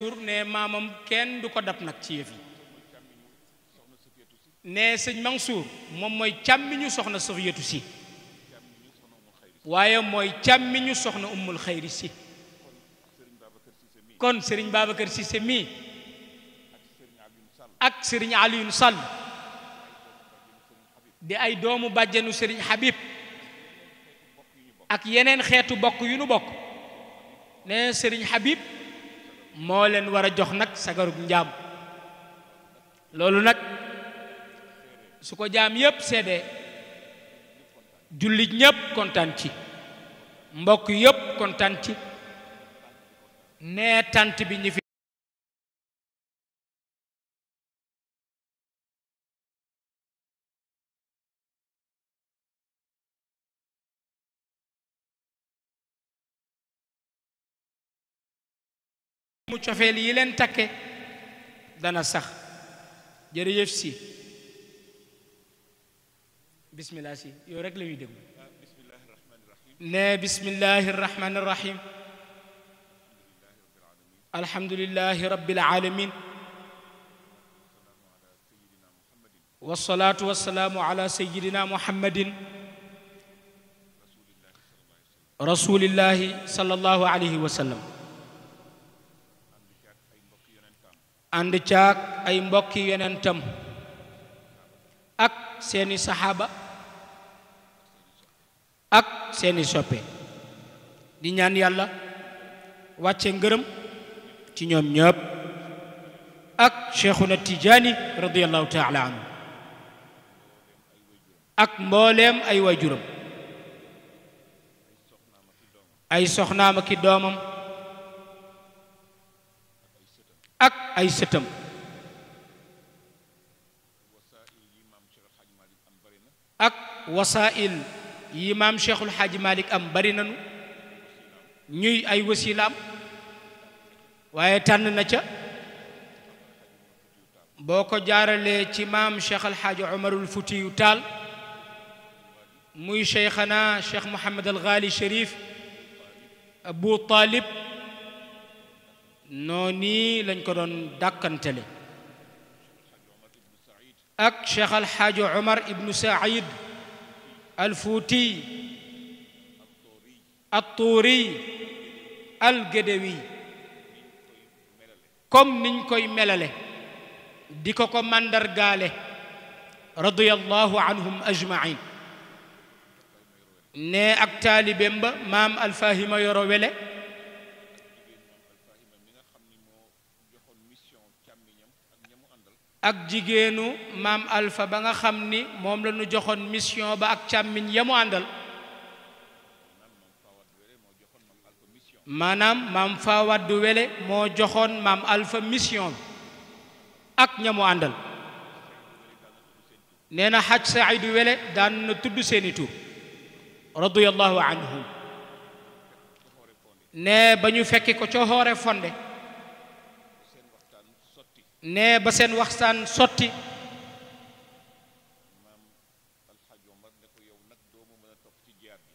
ne maamam kenn du ko dab nag ci yëf yi ne sëñ Mansour moom mooy càmmiñu soxna Safiyatu si waaye mooy càmmiñu soxna Ummul Xayri si kon sëriñ Babacar Cissé mii ak sëriñ Alioune Sall di ay doomu bàjjenu sëriñ Habib ak yeneen xeetu bokk yu nu bokk ne sëriñ Habib moo leen war a jox nag sagarub njaam loolu nag su ko jaam yépp seede jullit ñépp kontaan ci mbokk yépp kontaan ci nee tant bi ñi fi mu cofeel yi leen takke dana sax jërëjëf si bismillah si yow rek la ñuy déglu ne bismillahi rrahmani rrahim alhamdulillahi rabbil alamin wassalatu wassalamu ala sayyidina muhammadin rasulillahi sallallahu alayhi wa sallam ànd caag ay mbokki yonentam ak seeni saxaaba ak seeni soppe di ñaan yàlla wàcce ngërëm ci ñoom ñëpp ak cheikhuna tijaani radiyallahu taala anhu ak mbooleem ay waajuram ay soxnaam ak i doomam ak ay sëtam ak wasaa'il yi maam Cheikhul Xaaji Malik am bari nanu ñuy ay wasilaam waaye tànn na ca boo ko jaaralee ci maam Cheikh al Xaaji Umarul Futiyu Taal muy cheikhana Cheikh Mohammed al Ghali Cherif Abu Talib noonu lañ ko doon dàkkantele ak Cheikh al Xaaji Umar ibnu Saïd al Fuuti al Tuuri al Gédéwi comme niñ koy melale di ko màndargaale radiyallahu anhum ajmain ne ak taalibeem ba maam Alfahima Yoro Wele ak jigéenu maam Alpha ba nga xam ni moom la ñu joxoon mission ba ak càmmiñ yamu àndal maanaam maam Fawad Wele moo joxoon maam Alpha mission ak ñamu àndal nee na Haj Saïd Wele daan na tudd seeni tur radiyallahu anhum ne ba ñu fekki ko ca Hoore Fonde ne ba seen waxtaan sotti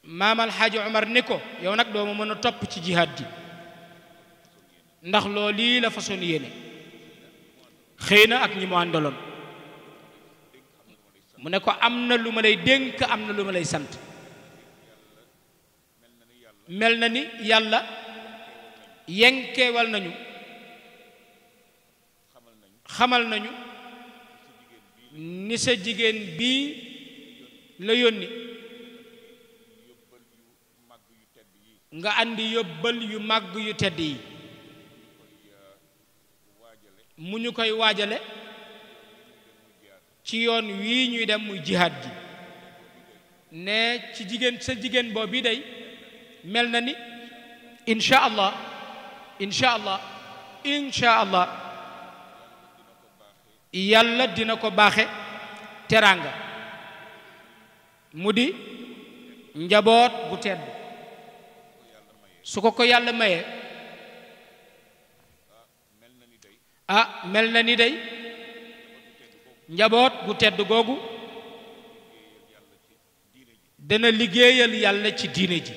maam alxaaji Omar ni ko yow nag doo ma mën a topp ci jihaad ji ndax loolu lii la façon yéene xëy na ak ñi mu àndaloon mu ne ko am na lu ma lay dénk am na lu ma lay sant mel na ni yàlla yenkeewal nañu xamal nañu ni sa jigéen bii la yónni nga andi yóbbal yu màgg yu tedd yi mu ñu koy waajale ci yoon wii ñuy dem muy jihaad ji ne ci jigéen sa jigéen boobu day mel na ni incha allah yàlla dina ko baaxe teraanga mu di njaboot bu tedd su ko yàlla mayee mel na ni day njaboot bu tedd googu dana liggéeyal yàlla ci diine ji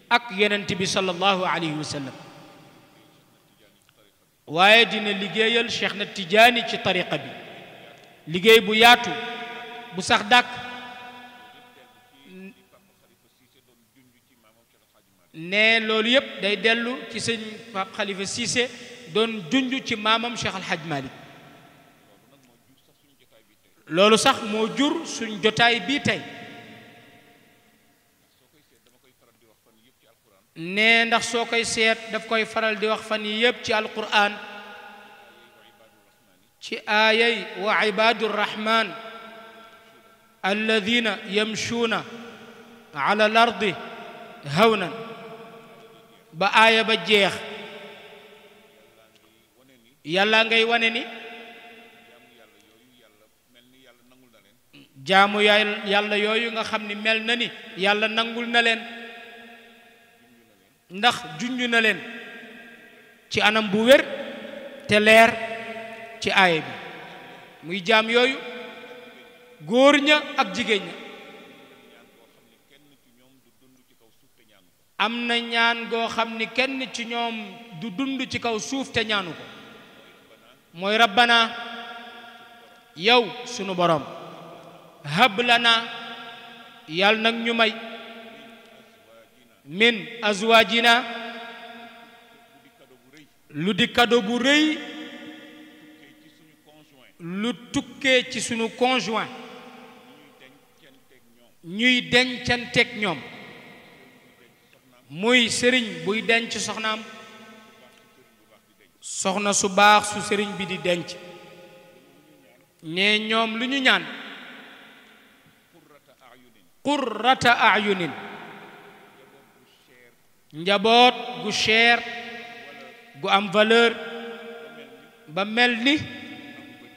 ak yonent bi sallallahu alayhi wa sallam waaye dina liggéeyal Cheikh na Tijaani ci tariqa bi liggéey bu yaatu bu sax dàkk ne loolu yépp day dellu ci sëñ Pape Khalifa Cissé doon junj ci maamam Cheikh Al Hadj Malick loolu sax moo jur suñ jotaay bii tey ne ndax soo koy seet daf koy faral di wax fan yi yépp ci alquran ci aayay wa ibaadu rrahman alladina yamshuuna ala al ardi hawnan ba aaya ba jeex yàlla ngay wane ni jaamu yàlla yooyu nga xam ni mel na ni yàlla nangul na leen ndax junj na leen ci anam bu wér te leer ci aaya bi muy jaam yooyu góor ña ak jigéen ña am na ñaan goo xam ni kenn ci ñoom du dund ci kaw suuf te ñaanu ko mooy rabbana yow sunu borom hab lana yàlla nag ñu may min azwajina lu di kado bu rëy lu tukkee ci sunu conjoint ñuy dencanteeg ñoom muy sëriñ buy denc soxnaam soxna su baax su sëriñ bi di denc ne ñoom lu ñu ñaan qurrata ayunin njaboot gu cher gu am valeur ba mel ni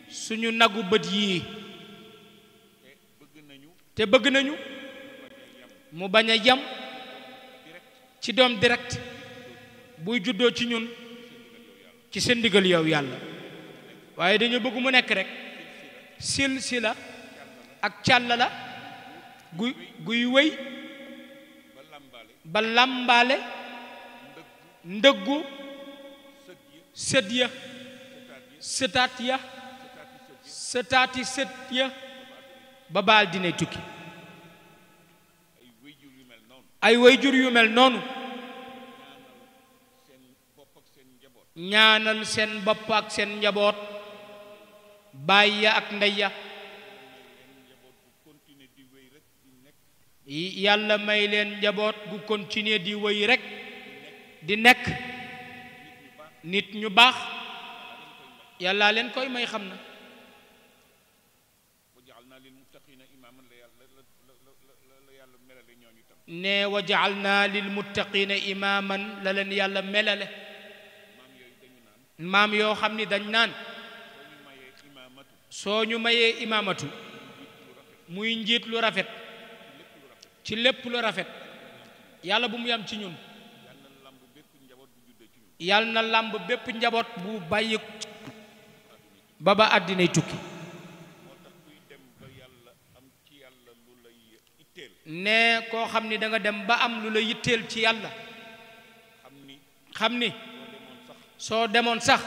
suñu nagu bët yii te bëgg nañu mu bañ a yam ci doom direct buy juddoo ci ñun ci seen ndigal yow yàlla waaye dañu bëgg mu nekk rek silsila ak càll la guy wéy ba làmbaale ndëggu sët ya sëtaat ya sëtaati sët ya ba baal dinay tukki ay wayjur yu mel noonu ñaanal seen bopp ak seen njaboot baay ya ak ndey ya yàlla may leen njaboot gu continuer di wéy rek di nekk nit ñu baax yàlla leen koy may xam na ne wa ja'alna lil muttaqina imaman la leen yàlla melale maam yoo xam ni dañ naan soo ñu mayee imaamatu muy njiit lu rafet ci lépp lu rafet yàlla bu mu yam ci ñun yàlla na làmb bépp njaboot bu bàyyi ba ba àddinay tukki ne koo xam ni da nga dem ba am lu la yitteel ci yàlla xam ni soo demoon sax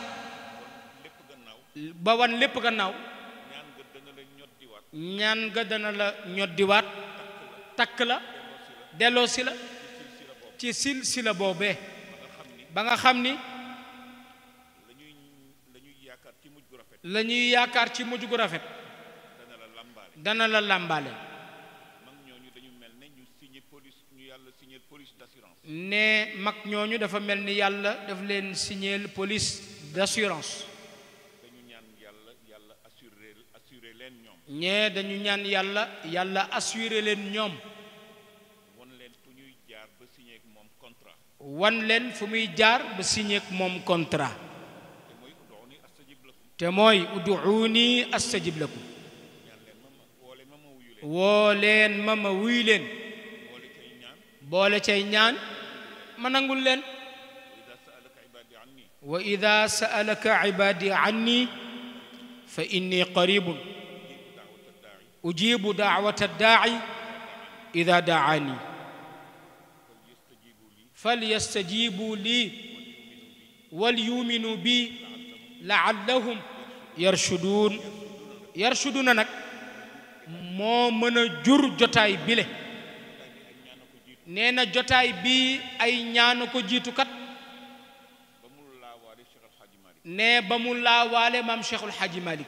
ba wan lépp gannaaw ñaan ga dana la ñoddiwaat takk la delloo si la ci silsila boobee ba nga xam ni la ñuy yaakaar ci mujj gu rafet dana la làmbaale ne mag ñooñu dafa mel ni yàlla daf leen signer police d'assurance ñee dañu ñaan yàlla assuré leen ñoom wan leen fu muy jaar ba signé ak moom contrat te mooy ud'uuni astajib lakum woo leen ma wuy leen boole cay ñaan ma nangul leen wa ida sa'alaka ibadi anni fa inni qaribun ujibu da'wata da'i ida da'ani falyastajibu li walyuminu bi laallahum yarshuduun yarshuduna nag moo mën a jur jotaay bile nee na jotaay bi ay ñaana ko jiitukat ne ba mu laawaale maam Cheikhul Hadji Malick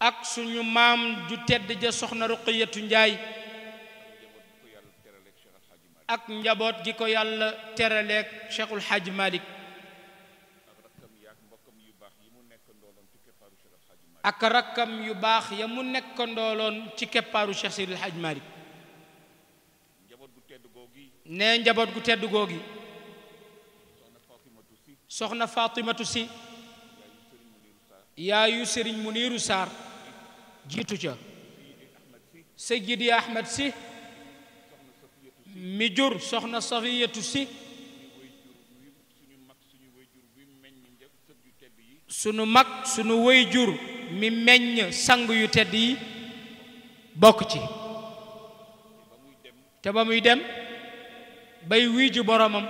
ak suñu maam ju tedd ja soxna Ruqiyatu Njaay ak njaboot gi ko yàlla teraleeg Cheikhul Hadji Malick ak rakkam yu baax ya mu nekkandooloon ci keppaaru Cheikh Seydil Hadji Malick ne njaboot gu tedd googi soxna Fatimatu Si yaayu Serigne Muniru Sarr jiitu ca Seydi Ahmed Si mi jur soxna Safiyatu Si sunu mag sunu wayjur mi meññ sang yu tedd yi bokk ci te ba muy dem bay wuy ji boromam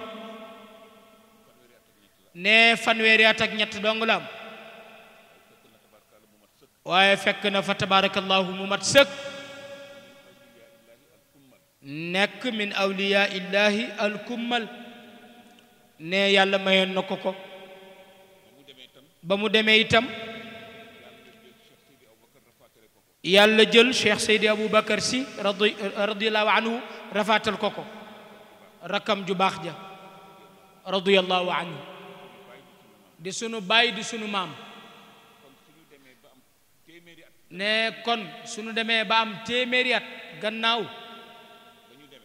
ne fanweeri at ak ñett dong la am waaye fekk na fa tabarakallahu mu mat sëkk nekk min awliyaa illahi alkummal ne yàlla mayoon na ko ba mu demee itam yàlla jël Cheikh Seydi Aboubacar Sy radiyallahu anhu rafaatal ko rakkam ju baax ja radiyallahu anhu di sunu baay di sunu maam ne kon sunu demee ba am téeméeri at gannaaw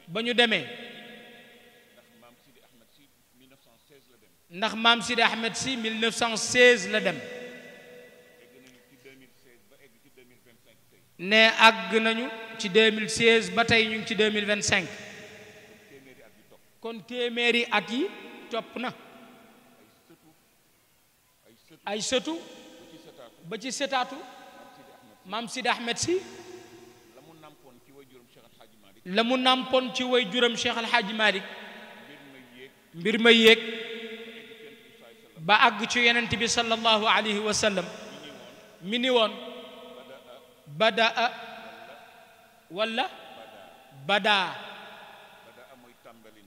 ba ñu demee ndax maam Sidi Ahmed Sy 1916 la dem ne àgg nañu ci 2016 ba tey ñu ngi ci 2025 kon téeméeri at yi topp na ay sëtu ba ci sëtaatu maam Sidi Ahmed Sy la mu nàmpoon ci way juram Cheikh Al Hadji Malick mbir ma yéeg ba àgg ci yonent bi sallallahu alayhi wa sallam mi ni woon badaa wala badaa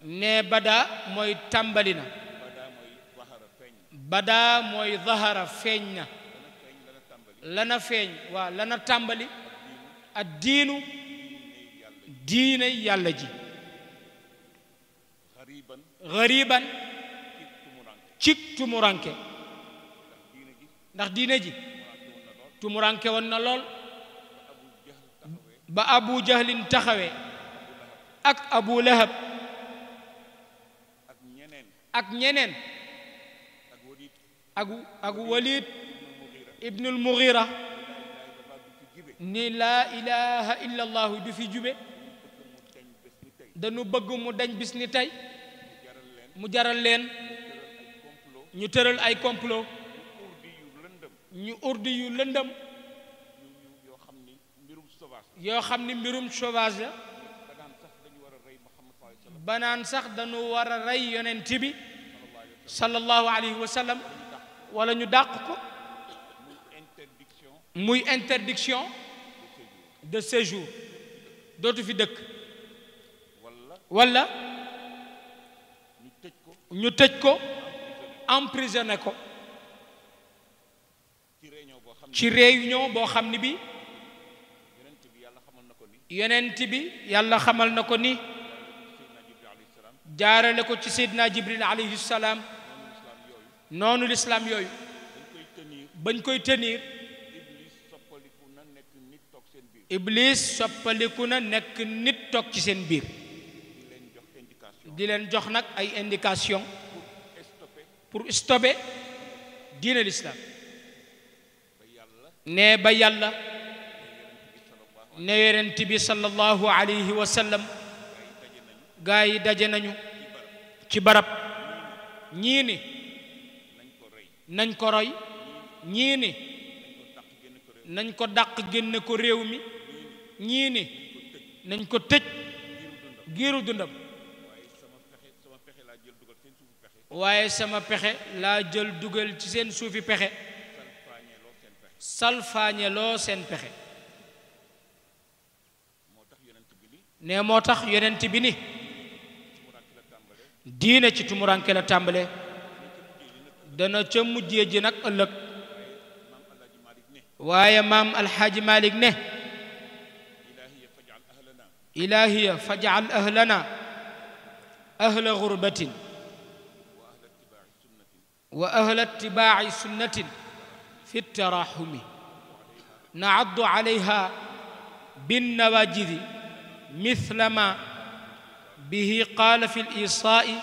ne badaa mooy tàmbali na badaa mooy zahara feeñ na lana feeñ waa lana tàmbali ad diinu diine yàlla ji gariban cik tumuranke ndax diine ji tumuranke woon na lool ba abu jahlin taxawee ak abu lahab ak ñeneen ak walid ibnul mughira ni laa ilaha illa allahu du fi jube dañu bëgg mu dañ bis ni tey mu jaral leen ñu tëral ay complot ñu urdi yu lëndëm yoo xam ni mbirum sauvage la banaan sax dañu war a rey yonent bi sallallahu alayhi wa sallam wala ñu dàq ko muy interdiction de séjour dootu fi dëkk wala ñu tëj ko emprisonné ko ci réunion boo xam ni bi yonent bi yàlla xamal na ko ni jaarale ko ci Seydina Jibril alayhi salaam noonu lislaam yooyu bañ koy tenir Iblis soppaliku na nekk nit toog ci seen biir di leen jox nag ay indication pour stopper diine l'islam ne ba yàlla ne yonent bi sallallahu alayhi wa sallam gaa yi daje nañu ci barab ñii ni nañ ko roy ñii ni nañ ko dàq génne ko réew mi ñii ni nañ ko tëj giiru dundam waaye sama pexe laa jël dugal ci seen suufi pexe salfaañeloo seen pexe ne moo tax yonent bi ni diine ci tumuranke la tàmbale dana ca mujjee ji nag ëllëg waaye maam alxaaji Malik ne ilahiya faj'al ahlana ahla gurbatin wa ahla ittibaa'i sunnatin fi taraxumi na'addu alayha binnawajidi mithla ma bihi qaala fi l-isaa'i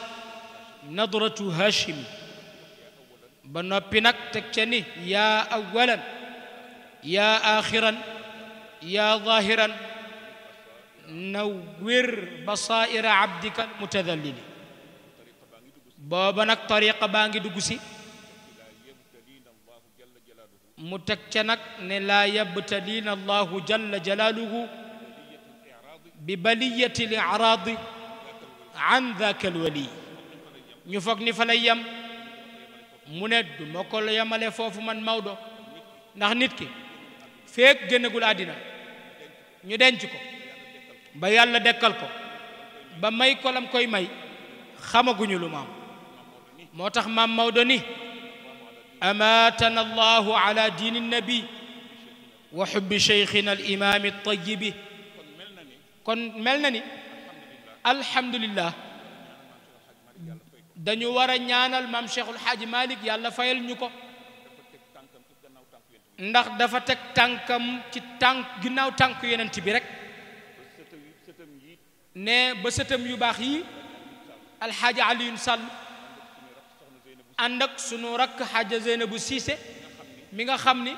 nadratu hashimi ba noppi nag teg ca ni yaa awalan yaa axiran yaa zaahiran nawwir basaa'ira abdika mutadallili booba nag tariqa baa ngi dugg si mu teg ca nag ne laa yabtaliina allahu jalla jalaaluhu bi baliyati l-i'raadi an daaka al-wali ñu foog ni fa lay yem mu ne du ma ko yemale foofu man Maodo ndax nit ki feek génnagul àddina ñu denc ko ba yàlla dekkal ko ba may ko lam koy may xamaguñu lu maam moo tax maam Maodo ni amaatana allahu ala diini nabi wa xubbi cheikhina al imaami tayibi kon mel na ni alhamdulillah dañu war a ñaanal maam Cheikhul Xaaji Malik yàlla fayal ñu ko ndax dafa teg tànkam ci tànk ginnaaw tànk yonent bi rek ne ba sëtam yu baax yi alxaaji Aliyun Sall ànd ak sunu rakk xaaja Zeynabu Siise mi nga xam ni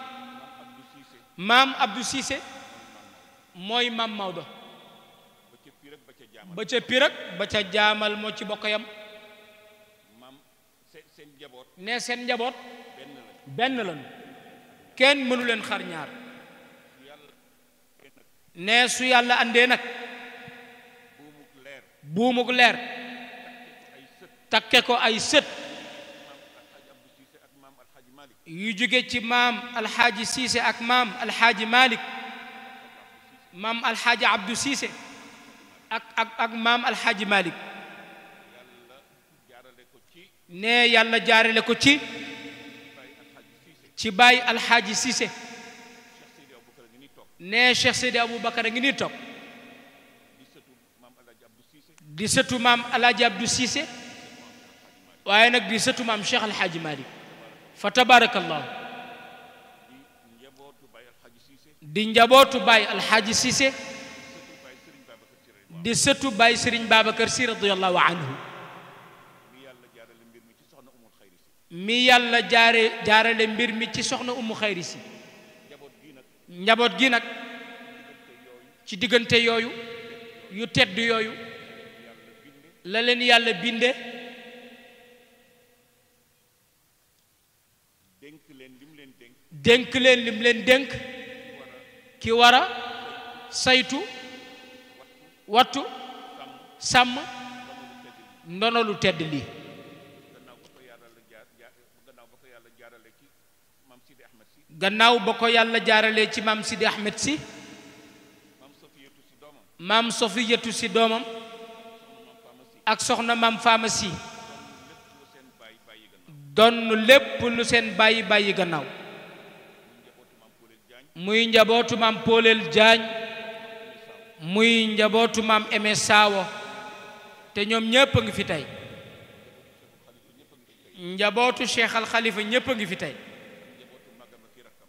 maam Abdou Siise mooy maam Maodo ba ca Pirak ba ca jaamal moo ci bokk yam ne seen njaboot benn lañu kenn mënu leen xar ñaar ne su yàlla andee nag buumuk leer takke ko ay sët yu jóge ci maam alxaaji Siise ak maam alxaaji Malik maam alxaaji Abdou Siise ak maam alxaaji Malik ne yàlla jaarale ko ci baay alxaaji Siise ne Cheikh Seydi Aboubacar a ngi nii toog di sëtu maam alaaji Abdou Siise waaye nag di sëtu maam Cheikh alxaaji Malik fa tabarakallahu di njabootu baay alxaaji Siise di sëtu baay Serigne Babacar Sy radiyallahu anhu mi yàlla jaarale mbir mi ci soxna Umu Xayri Si njaboot gi nag ci diggante yooyu yu tedd yooyu la leen yàlla binde dénk leen lim leen dénk ki war a saytu wattu sàmm ndono lu tedd lii gannaaw ba ko yàlla jaaralee ci maam Sidi Ahmed si maam Sofiyatu si doomam ak soxna maam Faama si donn lépp lu seen bàyyi gannaaw muy njabootu maam Pooleel Jaañ muy njabootu maam Eme Saawo te ñoom ñépp a ngi fi tey njabootu Cheikh Al Khalifa ñépp a ngi fi tey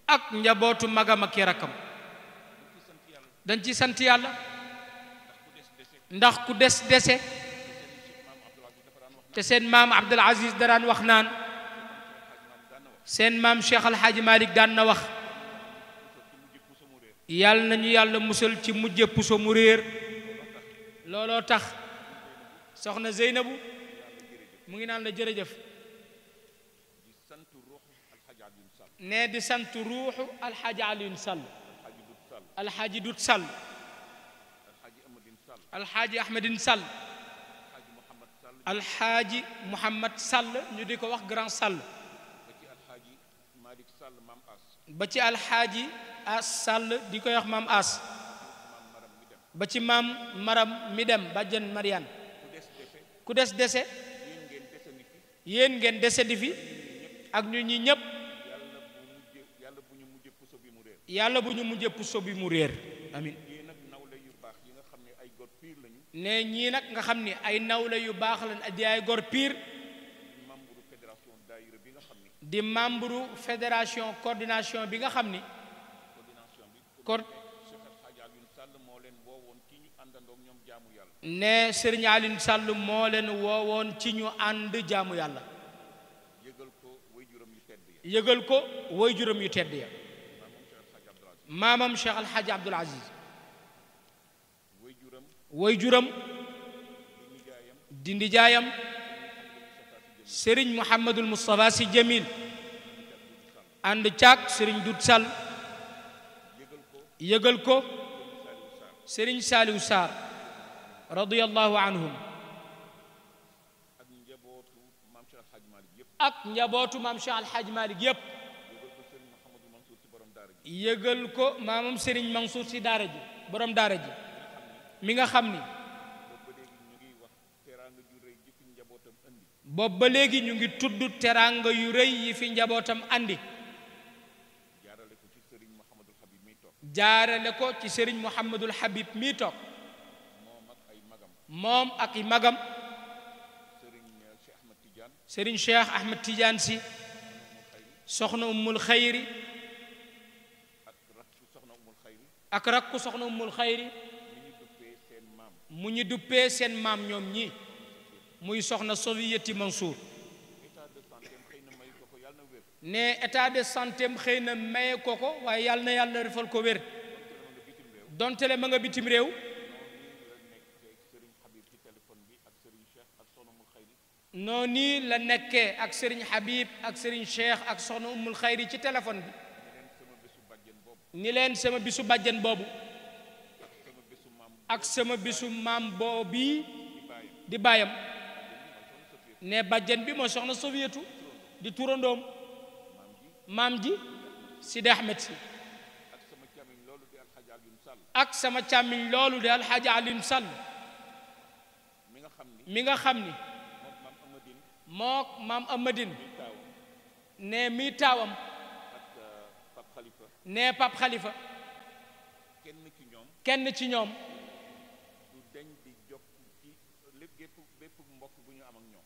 ak njabootu magam ak rakkam dañ ci sant yàlla ndax ku dese te seen maam Abdul Aziz daraan wax naan seen maam Cheikh Al Hadji Malick daan na wax yàlla nañu yàlla musal ci mujje puso mu réer looloo tax soxna Zeynabu mu ngi naan la jërëjëf ne di sant ruuxu alxaaji Alioune Sall alxaaji Dut Sall alxaaji Ahmadine Sall alxaaji Mouhamad Sall ñu di ko wax grand Sall ba ci alxaaji As Sall di koy wax maam As ba ci maam Maram mi dem bàjjen Mariane ku des dese yéen ngeen dese di fi ak ñu ñi ñépp yàlla bu ñu mujjee puso bi mu réer amin ne ñii nag nga xam ni ay nawle yu baax lañ di ay gor piir di membre fédération coordination bi nga xam ni ne Serigne Alioune Sall moo leen woowoon ci ñu ànd jaamu yàlla yëgal ko waajuram yu tedd ya maamam Cheikh Alhaji Abdoul Aziz waajuram di nijaayam Serigne Mouhamadul Moustapha Sy Jamil ànd caag Serigne Dut Sall yëgal ko Serigne Saliou Sarr radiyallahu anhum ak njabootu maam Cheikh Alhaji Malick yépp yëgal ko maamam Serigne Mansour Sy daara ji borom daara ji mi nga xam ni boobu ba léegi ñu ngi tudd teraanga yu rëy yi fi njabootam andi jaarale ko ci Serigne Mouhamadul Habib mii toog moom ak i magam Serigne Cheikh Ahmed Tidiane Sy soxna Ummul Xayri ak rakku soxna Ummul Xayri mu ñu duppee seen maam ñoom ñi muy soxna Soviyeti Mansour ne état de santé am xëy na maye ko ko waaye yàlla na yàlla defal ko wér donte le ma nga bitim réew noonu nii la nekkee ak Serigne Habib ak Serigne Cheikh ak soxna Ummul Xayri ci téléphone bi ni leen sama bisu bàjjen boobu ak sama bisu maam boobu di baayam ne bàjjen bi mooy soxna Sovietu di turandoom maam ji Sidi Ahmed Sy ak sama càmmiñ loolu di Alxaaji Alioune Sall mi nga xam ni mook maam Amadine ne mi taawam ne Pape Khalifa kenn ci ñoom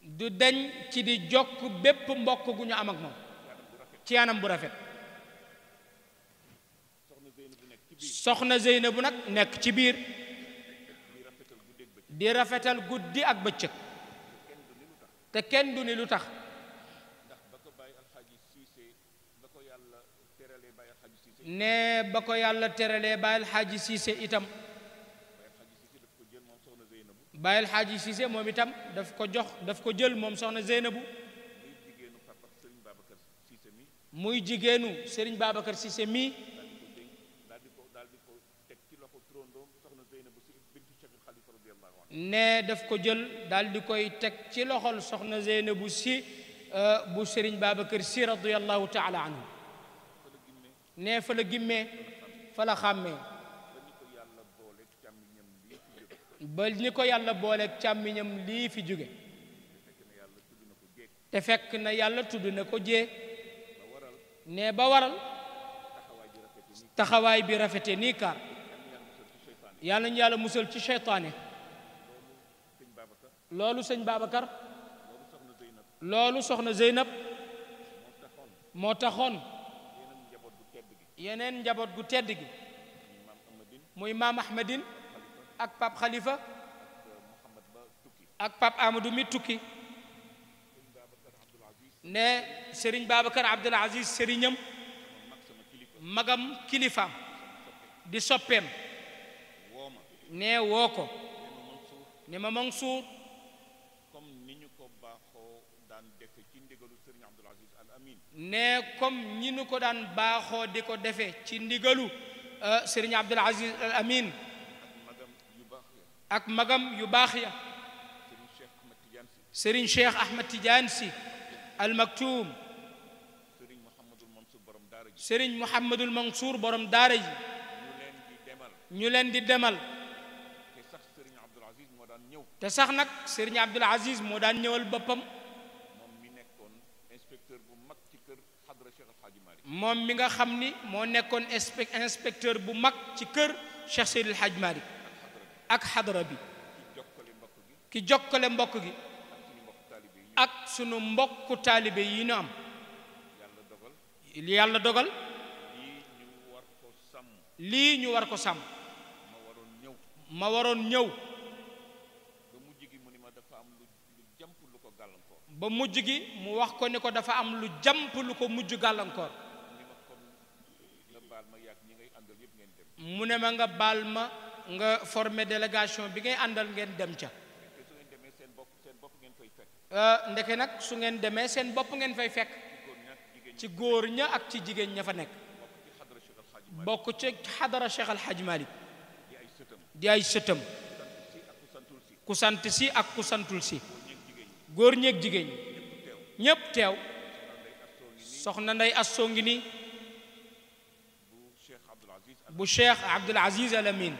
du deñ ci di jokk bépp mbokk gu ñu am ak moom ci anam bu rafet soxna Zeynabu nag nekk ci biir di rafetal guddi ak bëccëg te kenn du ni lu tax ne ba ko yàlla teralee Baye Alxaaji Siise itam Baye Alxaaji Siise moom itam daf ko jël moom soxna Zeynabu muy jigéenu Serigne Babacar Siise mi ne daf ko jël daal di koy teg ci loxol soxna Zeynabu si bu Serigne Babacar si radiyallahu taala anhu ne fa la gimmee fa la xàmmee ba ni ko yàlla booleeg càmmiñam lii fi jóge te fekk na yàlla tudd na ko jee ne ba waral taxawaay bi rafete nii kaar yàlla ñu yàlla musal ci seytaane loolu sëñ Babacar loolu soxna Zeynab moo taxoon yeneen njaboot gu tedd gi muy maam Ahmadine ak Pape Khalifa ak Pape Amadou mi tukki ne Serigne Babacar Abdoul Aziz sëriñam magam kilifaam di soppeem ne woo ko ne ma Mansour ne comme ñi nu ko daan baaxoo di ko defe ci ndigalu Serigne Abdoul Aziz Al Amin ak magam yu baax ya Serigne Cheikh Ahmed Tidiane Sy Al Maktoum, Serigne Mouhamadul Mansour borom daara ji ñu leen di demal te sax nag Serigne Abdoul Aziz moo daan ñëwal boppam moom mi nga xam ni moo nekkoon inspecteur bu mag ci kër Cheikh Seydil Hadj Malick ak xadra bi ki jokkale mbokk gi ak sunu mbokku taalibe yi ñu am yàlla dogal lii ñu war ko sàmm ma waroon ñëw ba mujj gi mu wax ko ni ko dafa am lu jàmp lu ko mujj gàllankoor mu ne ma nga baal ma nga former délégation bi ngay àndal ngeen dem ca ndeke nag su ngeen demee seen bopp ngeen fay fekk ci góor ña ak ci jigéen ña fa nekk bokk ci xadara Cheikh Al Hadj Malick di ay sëtam ku sant si ak ku santul si góor ñeeg jigéen ñépp teew soxna Ndey Assoo ngi nii bu Cheikh Abdoul Aziz Al Amin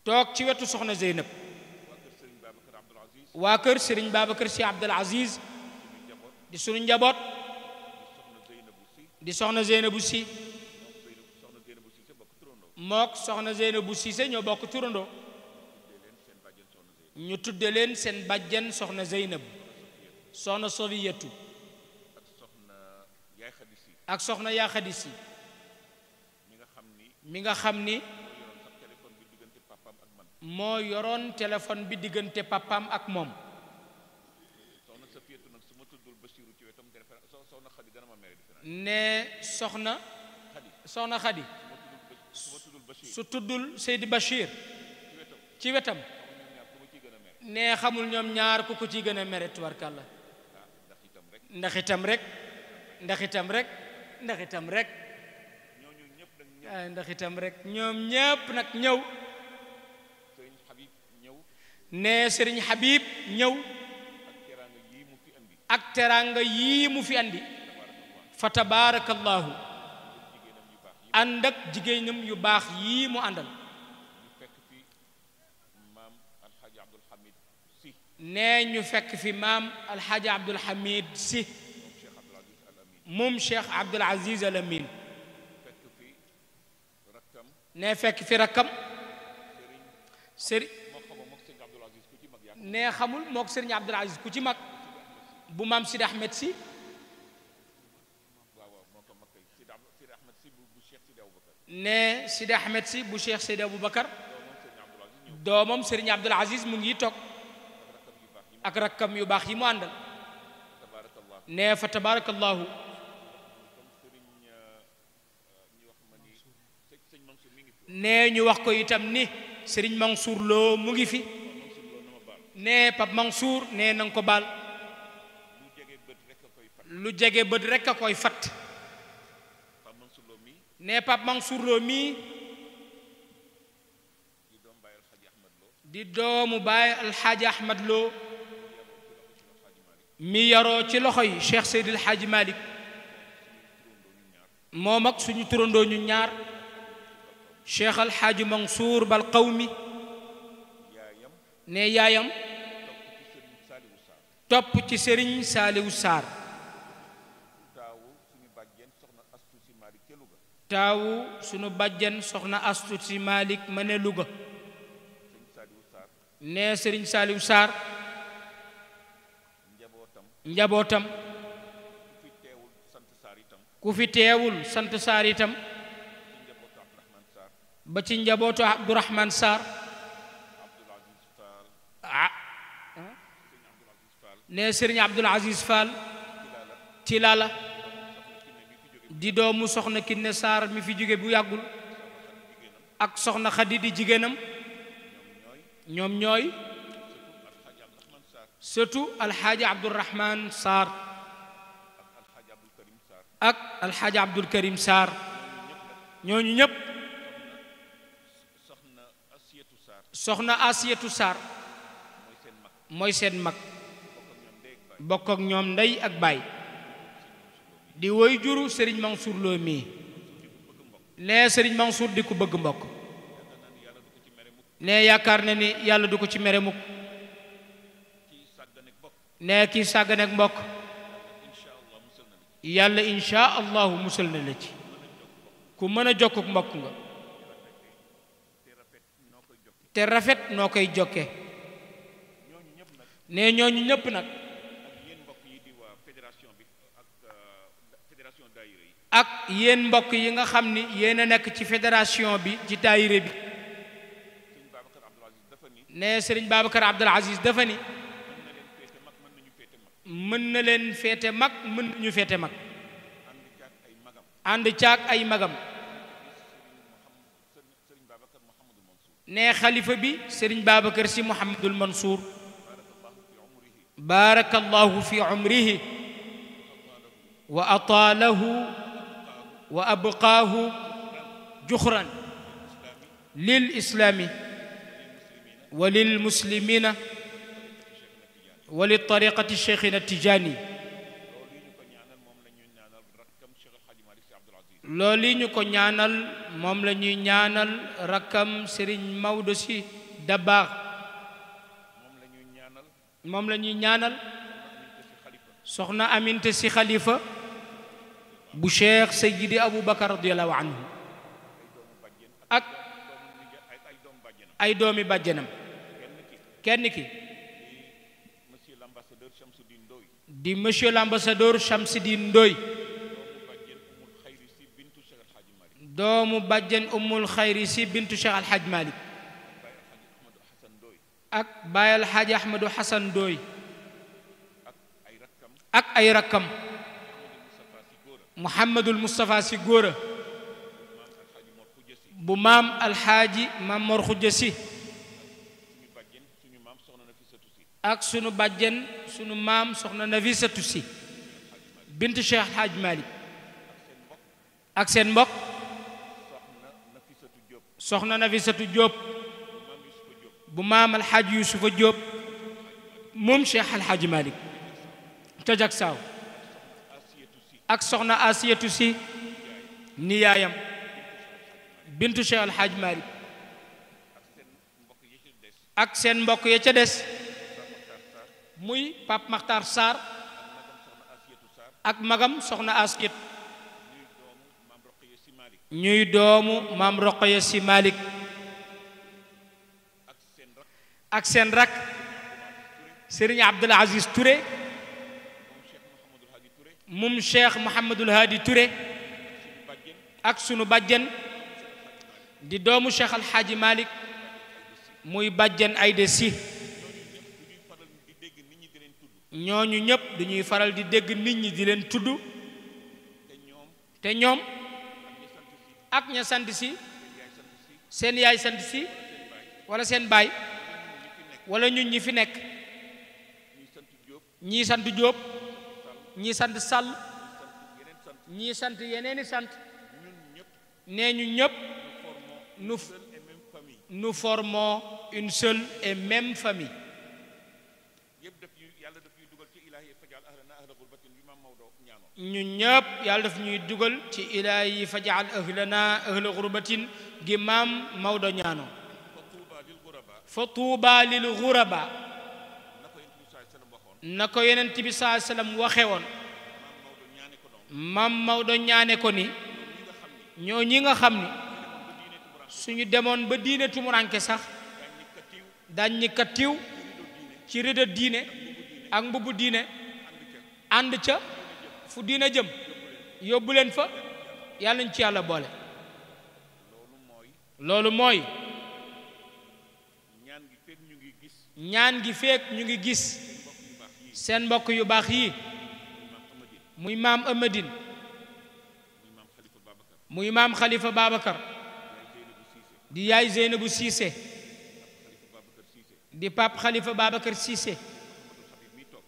toog ci wetu soxna Zeynab waa kër Serigne Babacar Sy Abdoul Aziz di sunu njaboot di soxna Zeynabu Sy mook soxna Zeynabu Cissé ñoo bokk turandoo ñu tudde leen seen bàjjen soxna Zeynab soxna Sofiyatu ak soxna Yaa Xadi Si mi nga xam ni moo yoroon téléphone bi diggante papaam ak moom ne soxna Xadi su tuddul Seydi Bachir ci wetam ne xamul ñoom ñaar ku ko ci gën a mere tubarkàlla ndax itam rek ñoom ñépp nag ñëw ne Serigne Habib ñëw ak teraanga yii mu fi andi fa tabarakallahu ànd ak jigéenam yu baax yii mu àndal nee ñu fekk fi maam alxaaji Abdul Hamid Sy moom Cheikh Abdoul Aziz Al Amin nee fekk fi rakkam nee xamul mook Serigne Abdoul Aziz ku ci mag bu maam Sidi Ahmed Sy nee Sidi Ahmed Sy bu Cheikh Seydi Aboubacar doomam Serigne Abdoul Aziz mu ngi toog ak rakkam yu baax yi mu àndal nee fa tabarakallahu nee ñu wax ko itam ni Serigne Mansour Lo mu ngi fi nee Pape Mansour nee nanga ko baal lu jege bët rekk a koy fat nee Pape Mansour Lo mii di doomu baay alxaaji Ahmad Lo mi yaroo ci loxo yi Cheikh Seydil Hadji Malick moom ak suñu turandoo ñu ñaar Cheikh alxaaji Mansour Bal Qawmi ne yaayam topp ci Serigne Saliou Sarr taawu sunu bàjjen soxna Astu Si Malick ma ne Louga ne Serigne Saliou Sarr njabootam ku fi teewul sant Sarr itam ba ci njabootu Abdourahmane Sarr ne Serigne Abdoul Aziz Fall Tilala di doomu soxna Kiné Sarr mi fi jóge bu yàggul ak soxna Xadi di jigéenam ñoom ñooy surtout alxaaji Abdourahmane Sarr ak alxaaji Abdoul Karim Sarr ñooñu ñépp soxna Asiyatu Sarr mooy seen mag bokk ak ñoom ndey ak baay di woy juru Serigne Mansour Lo mii nee Serigne Mansour di ko bëgg mbokk nee yaakaar na ni yàlla du ko ci mere mukk nee kii sàgganeek mbokk yàlla insha allahu musal na la ci ku mën a jokkuk mbokk nga te rafet noo koy jokke nee ñooñu ñëpp nag ak yéen mbokk yi nga xam ni yéen a nekk ci fédération bi ci daayira bi nee Serigne Babacar Abdoul Aziz dafa ni mën na leen féete mag mën nañu féete mag ànd caag ay magam nee xalifa bi Serigne Babacar Sy Mouhamadul Mansour barakallahu fi umrihi wa ataalahu wa abqaahu juxran lil islaami wa lil muslimina wa li tariqati cheikhina Tijaani loolu yi ñu ko ñaanal moom la ñuy ñaanal rakkam Serigne Maodo Sy Dabakh moom la ñuy ñaanal soxna Aminte Sy xalifa bu Cheikh Seyyidi Aboubacar radiyallahu anhu ak ay doomi bàjjenam kenn ki di monsieur l'ambassadeur Chamsidine Ndoye doomu bàjjen Ummul Xayri si bintu Cheikh Alhaj Malick ak Baye Alhaji Ahmadou Hassan Ndoye ak ay rakkam Mouhamadul Moustapha Sy Góora bu maam Alhaaji Maam Mor Xujja Si ak sunu bàjjen sunu maam soxna Nafisatu Si bintu Cheikh Alhaj Malick ak seen mbokk soxna Nafisatu Diop bu maam Alxaaji Yusufa Diop moom Cheikh Alxaaji Malick tojak saaw ak soxna Asiyatu Si niyaayam bintu Cheikh Alxaaji Malick ak seen mbokk ya ca des muy Pape Makhtar Sarr ak magam soxna Asiyatu ñuy doomu maam Roqaya Si Malick ak seen rak Serigne Abdoul Aziz Touré moom Cheikh Mouhamadul Hadi Touré ak sunu bàjjen di doomu Cheikh Alxaaji Malick muy bàjjen Ayda Si ñooñu ñëpp dañuy faral di dégg nit ñi di leen tudd te ñoom ak ña sant si seen yaay sant si wala seen baay wala ñun ñi fi nekk ñii sant Jóob ñii sant Sall ñii sant yeneeni sant nee ñu ñëpp nous formons une seule et même famille ñun ñëpp yàlla daf ñuy dugal ci ilaahi fajal ahlana ahla gurbatin gi maam Maodo ñaano fa tuuba lil guraba na ko yonent bi saa sallam waxe woon maam Maodo ñaane ko ni ñoo ñi nga xam ni suñu demoon ba diine tumuranke sax dañ ñi kattiw ci rëdd diine ak mbubbu diine ànd ca fu diine jëm yóbbu leen fa yàlla ñu ci yàlla boole loolu mooy ñaan gi feek ñu ngi gis seen mbokk yu baax yi muy maam Amadine muy maam Khalifa Babacar di yaay Zeynabu Cissé di Pape Khalifa Babacar Cissé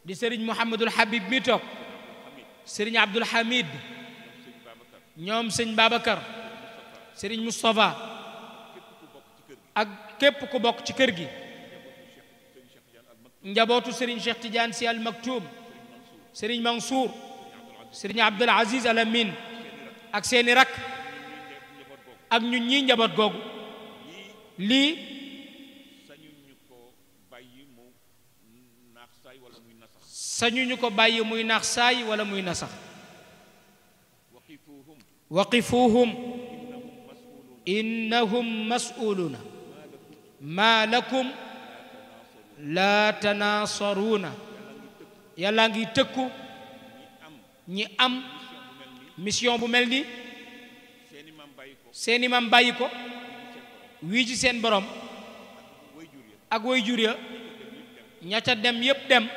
di Serigne Mouhamadul Habib mi toog Serigne Abdoul Hamid ñoom sëñ Babacar Serigne Moustapha ak képp ku bokk ci kër gi njabootu sëriñ Cheikh Tidiane Sy Al Maktoum sëriñ Mansour sëriñ Abdul Aziz Al Amin ak seeni rak ak ñun ñii njaboot googu lii sañuñu ko bàyyi muy naax saay wala muy nasax waqifuhum innahum mas'uluuna maa lakum laa tanaasaruuna yàlla ngi tëkku ñi am mission bu mel ni seeni maam bàyyi ko wii ci seen borom ak way jur ya ña ca dem yépp dem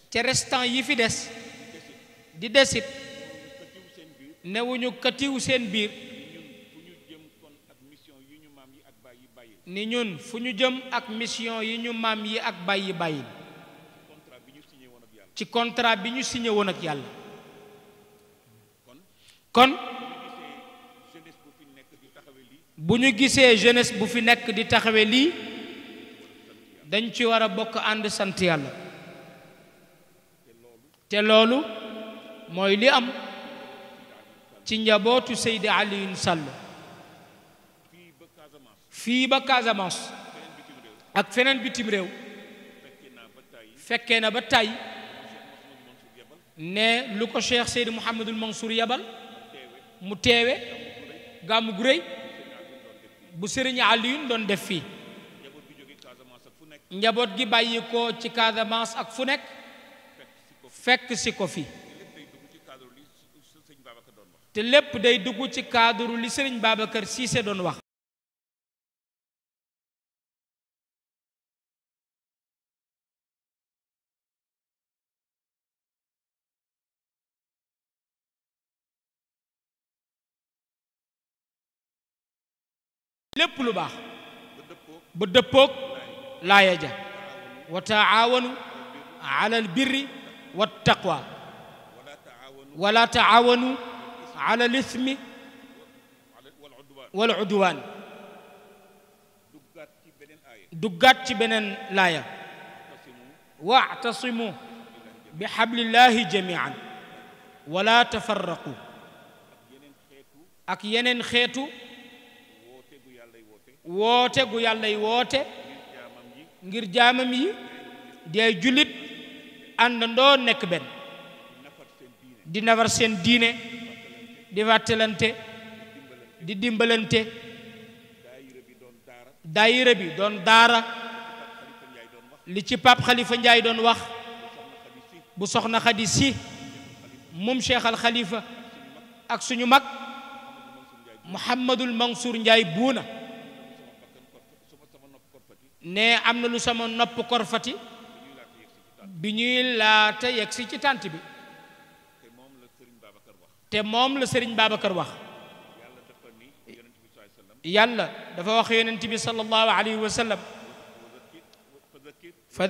te restant yi fi des di desit newuñu katiw seen biir ni ñun fu ñu jëm ak mission yi ñu maam yi ak bàyyi bàyyi ci contrat bi ñu signé woon ak yàlla kon bu ñu gisee jeunesse bu fi nekk di taxawe lii dañ ci war a bokk ànd sant yàlla te loolu mooy li am ci njabootu Seydi Alioune Sall fii ba Casamance ak feneen bitim réew fekkee na ba tey ne lu ko Cheikh Seydi Mouhamadul Mansour yabal mu teewe gàmmu gu réy bu Sëriñ Alioune doon def fii njaboot gi bàyyi ko ci Casamance ak fu nekk fekk si ko fi te lépp day dugg ci cadre li Sëriñ Babacar Cissé doon wax lépp lu baax ba dëppoog laaya ja wa taawanu ala albirri wa taqwa wala taawanu ala lismi wal udwaan duggaat ci beneen laaya wa'tasimu bi hablillahi jamian wala tafarraqu ak yeneen xeetu woote gu yàllay woote ngir jaamam yi di ay jullit àndandoo nekk benn di nafar seen diine di fàttalante di dimbalante daayira bi doon daara li ci Pape Khalifa Ndiaye doon wax bu soxna Xadi Si moom Cheikh Al Khalifa ak suñu mag Mouhamadul Mansour Ndiaye buuna ne am na lu sama nopp korfati bi ñuy laata yegsi ci tànt bi te moom la Sëriñ Babacar wax yàlla dafa wax yonent bi sallallahu alayhi wa sallam fa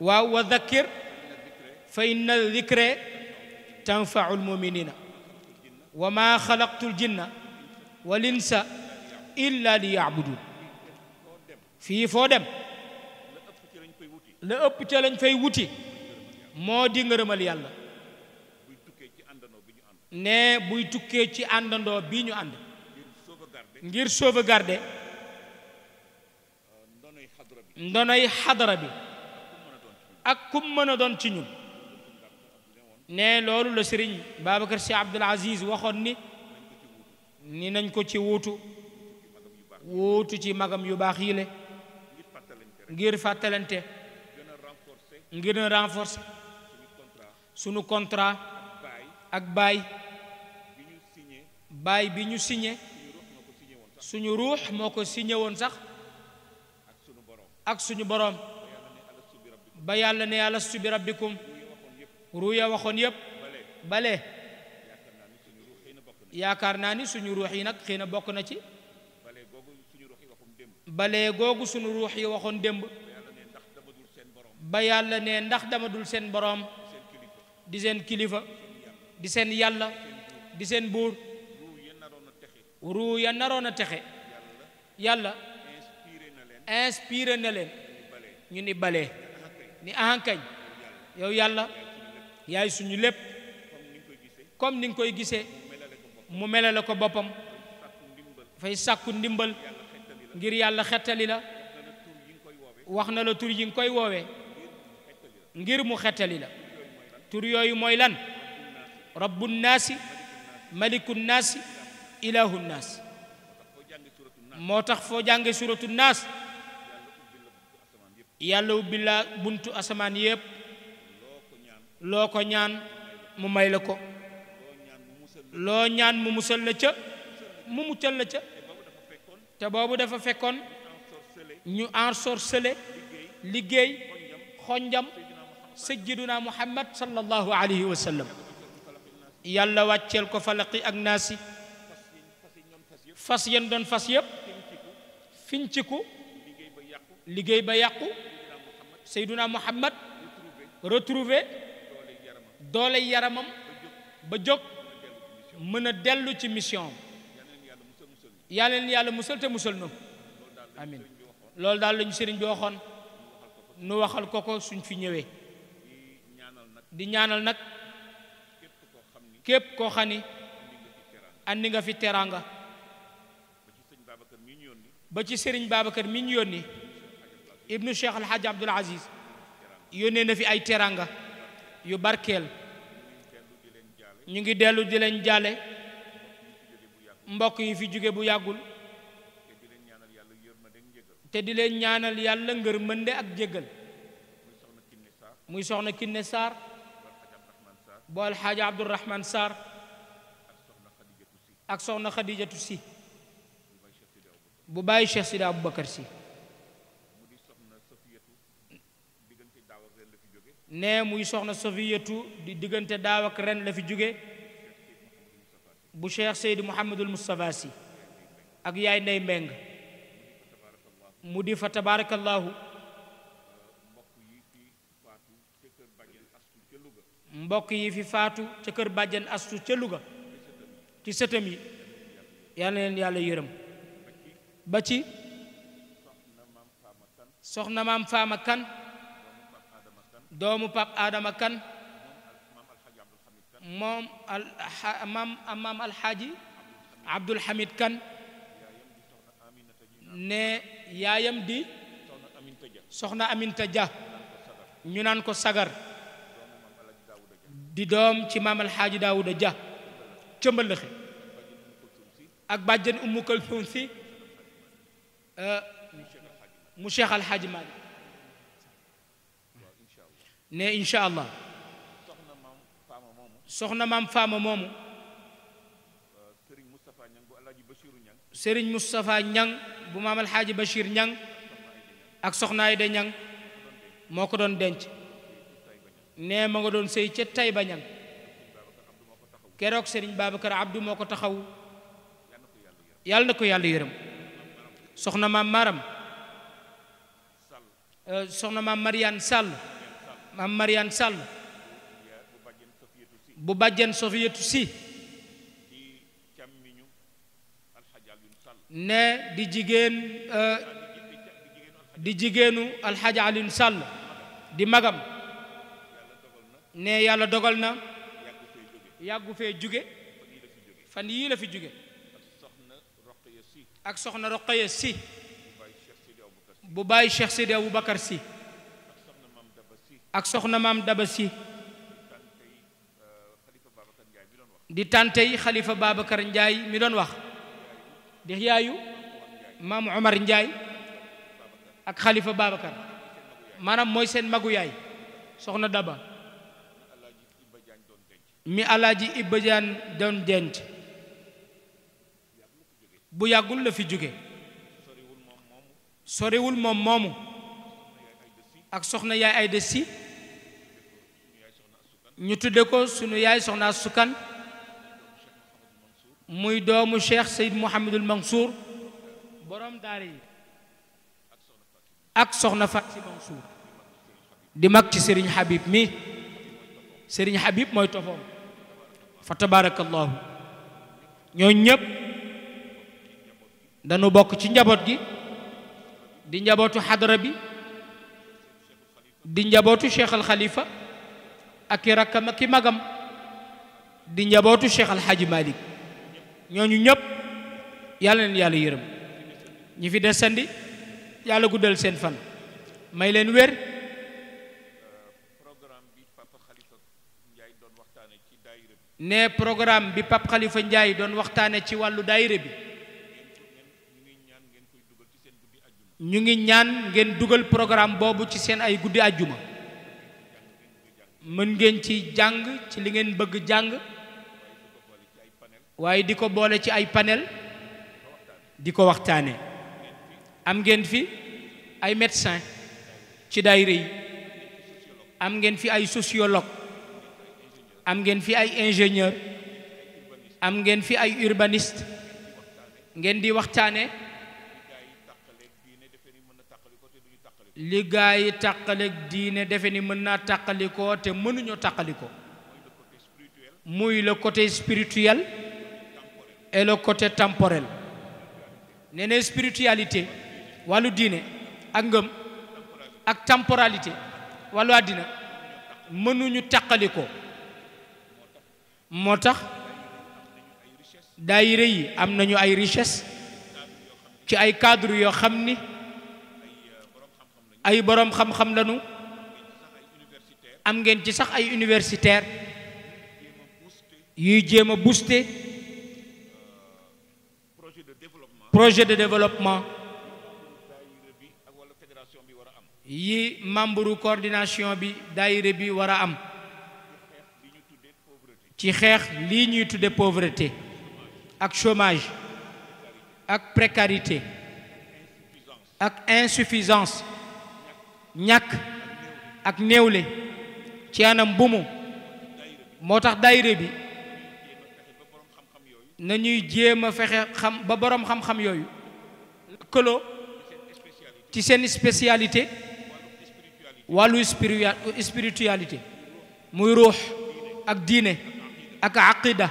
waaw wa dhakkir fa inna dhikra tanfa'u al-mu'minina wa ma khalaqtu al-jinna wal insa illa liya'budun fii foo dem la ëpp ca lañ fay wuti moo di ngërëmal yàlla ne buy tukkee ci àndandoo bi ñu ànd ngir sauvegarder ndonoy xadara bi ak kum mën a doon ci ñun ne loolu la Sëriñ Babacar Sy Abdoul Aziz waxoon ni nañ ko ci wuutu ci magam yu baax yi le ngir fàttalante ngir a renforcer sunu contrat ak baay bi ñu signé suñu ruux moo ko signé woon sax ak suñu boroom ba yàlla ne alastu bi rabbikum ruuya waxoon yépp bale yaakaar naa ni suñu ruux yi nag xëy na bokk na ci bale googu suñu ruux yi waxoon démb ba yàlla ne ndax dama dul seen boroom di seen kilifa di seen yàlla di seen buur ruu ya naroon a texe yàlla inspiré na leen ñu ni balee ni ahankañ yow yàlla yaay suñu lépp comme ni nga koy gisee mu melale ko boppam fay sàkku ndimbal ngir yàlla xettali la wax na la tur yi nga koy woowee ngir mu xettali la tur yooyu mooy lan rabbu naasi maliku naasi ilahu naas moo tax foo jànge suratu naas yàlla ubbi la buntu asamaan yépp loo ko ñaan mu may la ko loo ñaan mu musal la ca mu muccal la ca te boobu dafa fekkoon ñu ensorcelé liggéey xonjam sayyiduna muhammad sallallahu alayhi wa sallam yàlla wàcceel ko falaqi ak naasi fas yéen doon fas yépp finciku liggéey ba yàqu sayyiduna muhammad retrouvé doole yaramam ba jóg mën a dellu ci mission yàlla leen yàlla musal te musal nu amin loolu daal lañu sëriñ bi waxoon nu waxal ko ko suñ fi ñëwee di ñaanal nag képp koo xam ni andi nga fi teraanga ba ci sëriñ Babacar mi ñu yónni ibnu Cheikh Alhaji Abdoul Aziz yónnee na fi ay teraanga yu barkeel ñu ngi dellu di leen jaale mbokk yi fi jóge bu yàggul te di leen ñaanal yàlla ngërmande ak jéggal muy soxna Kiné Sarr bu Alxaaji Abdourahman Sarr ak soxna Xadijatu Si bu bàyyi Cheikh Sidi Aboubacar Si ne muy soxna Safiyatu di diggante daaw ak ren la fi jóge bu Cheikh Seydi Mouhamadul Moustapha Si ak yaay Ndey Mbeng mu di fa tabarakallahu mbokk yi fi faatu ca kër bàjjen astu ca Louga ci sëtam yi yal na leen yàlla yërëm ba ci soxna maam Faama Kan doomu Pap Adama Kan moom maam alxaaji Abdul Hamid Kan ne yaayam di soxna Aminta Dia ñu naan ko sagar di doom ci maam alxaaji Daawuda Dia ca Mbëlëxe ak bàjjen Ummu Kalsum Si mu Cheikh Alxaaji Maalik ne incha allah soxna maam Faama moomu Serigne Moustapha Ñang bu maam alxaaji Bachir Ñang ak soxna Ayda Ñang moo ko doon denc ne ma nga doon sëy ca Tayba Ñang keroog Serigne Babacar Abdou moo ko taxaw yàlla na ko yàlla yërëm soxna maam Maram soxna maam Mariane Sall maam Mariane Sall bu bàjjen Sofiyatu Si ne di jigéenu alxaaji Alioune Sall di magam ne yàlla dogal na yàggu fee jóge fan yii la fi jóge ak soxna Roqaya Si bu bàyyi Cheikh Sidi Aboubacar Si ak soxna maam Daba Si di tàntey xalifa Babacar Njaay mi doon wax di yaayu maam Omar Njaay ak xalifa Babacar maanaam mooy seen magu yaay soxna Daba mi alaaji Ibba Jaan doon denc bu yàggul la fi jóge soriwul moom moomu ak soxna yaay Ayda Si ñu tudde ko sunu yaay soxna Sukan muy doomu Cheikh Seyd Mouhamadul Mansour borom daara yi ak soxna Fat Si Mansour di mag ci Serigne Habib mi Serigne Habib mooy tofoom fa tabarakallahu ñoo ñépp dañu bokk ci njaboot gi di njabootu xadara bi di njabootu Cheikh al Khalifa ak i rakkam ak i magam di njabootu Cheikh al Hadji Malick ñooñu ñëpp yàlla leen yàlla yërëm ñi fi desandi yàlla guddal seen fan may leen wér. ne programme bi Pape Khalifa Ndiaye doon waxtaane ci wàllu daayira bi ñu ngi ñaan ngeen dugal programme boobu ci seen ay guddi àjjuma mën ngeen ci jàng ci li ngeen bëgg jàng waaye di ko boole ci ay panel di ko waxtaane am ngeen fi ay médecin ci daayira yi am ngeen fi ay sociologue am ngeen fi ay ingénieur am ngeen fi ay urbaniste ngeen di waxtaane li gaa yi tàqaleeg diine defe ni mën naa tàqalikoo te mënuñoo tàqalikoo muy le côté spirituel et le côté temporel nee na spiritualité wàllu diine ak ngëm ak temporalité wàllu àddina mënuñu tàqalikoo moo tax daayira yi am nañu ay richesse ci ay cadre yoo xam ni ay boroom xam-xam lañu am ngeen ci sax ay universitaire yuy jéem a booster projet de développement yi membre coordination bi daayira bi war a am ci xeex lii ñuy tudde pauvreté ak chômage ak précarité ak insuffisance ñàkk ak néewle ci anam bu mu moo tax daayira bi nañuy jéem a fexe xam ba boroom xam-xam yooyu lëkkaloo ci seen spécialité wàllu spiritualité muy ruux ak diine ak aqida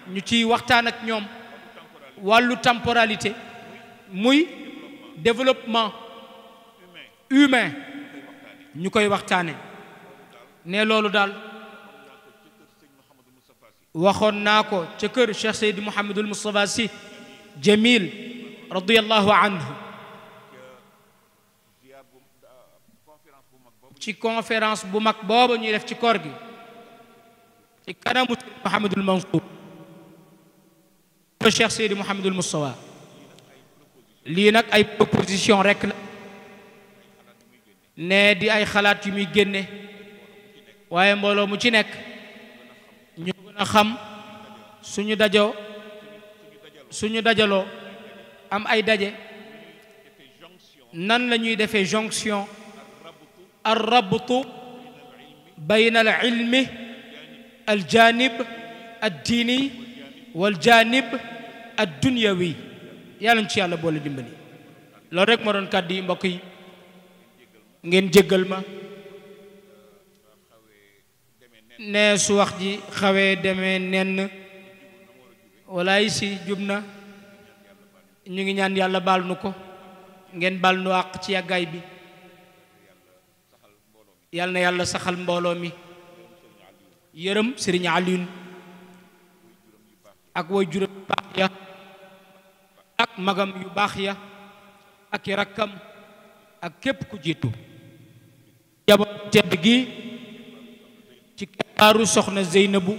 ñu ciy waxtaan ak ñoom wàllu temporalité muy développement humain ñu koy waxtaane ne loolu daal waxoon naa ko ca kër Cheikh Seydi Mouhamadul Moustapha Sy Jamil radiyallahu anhu ci conférence bu mag booba ñuy def ci koor gi ci kanamu Seydi Mouhamadul Mansour Cheikh Seydi Mouhamadul Moustapha lii nag ay proposition rek la ne di ay xalaat yu muy génne waaye mbooloo mu ci nekk ñu gën a xam suñu dajaloo am ay daje nan la ñuy defee jonction ar rabtu bayna al ilmi al janib ad diini wal janib ad dunyawi yàlla ñu ci yàlla boole dimbali loolu rek moo doon kàddu yi mbokk yi ngeen jéggal ma ne su wax ji xawee demee nenn walaay si jub na ñu ngi ñaan yàlla baal nu ko ngeen baal nu àq ci yàggaay bi yàlla na yàlla saxal mbooloo mi yërëm Sëriñ Alioune ak way juróom yu baax ya ak magam yu baax ya ak i rakkam ak képp ku jiitu jaboot tedd gi ci keppaaru soxna Zeynabu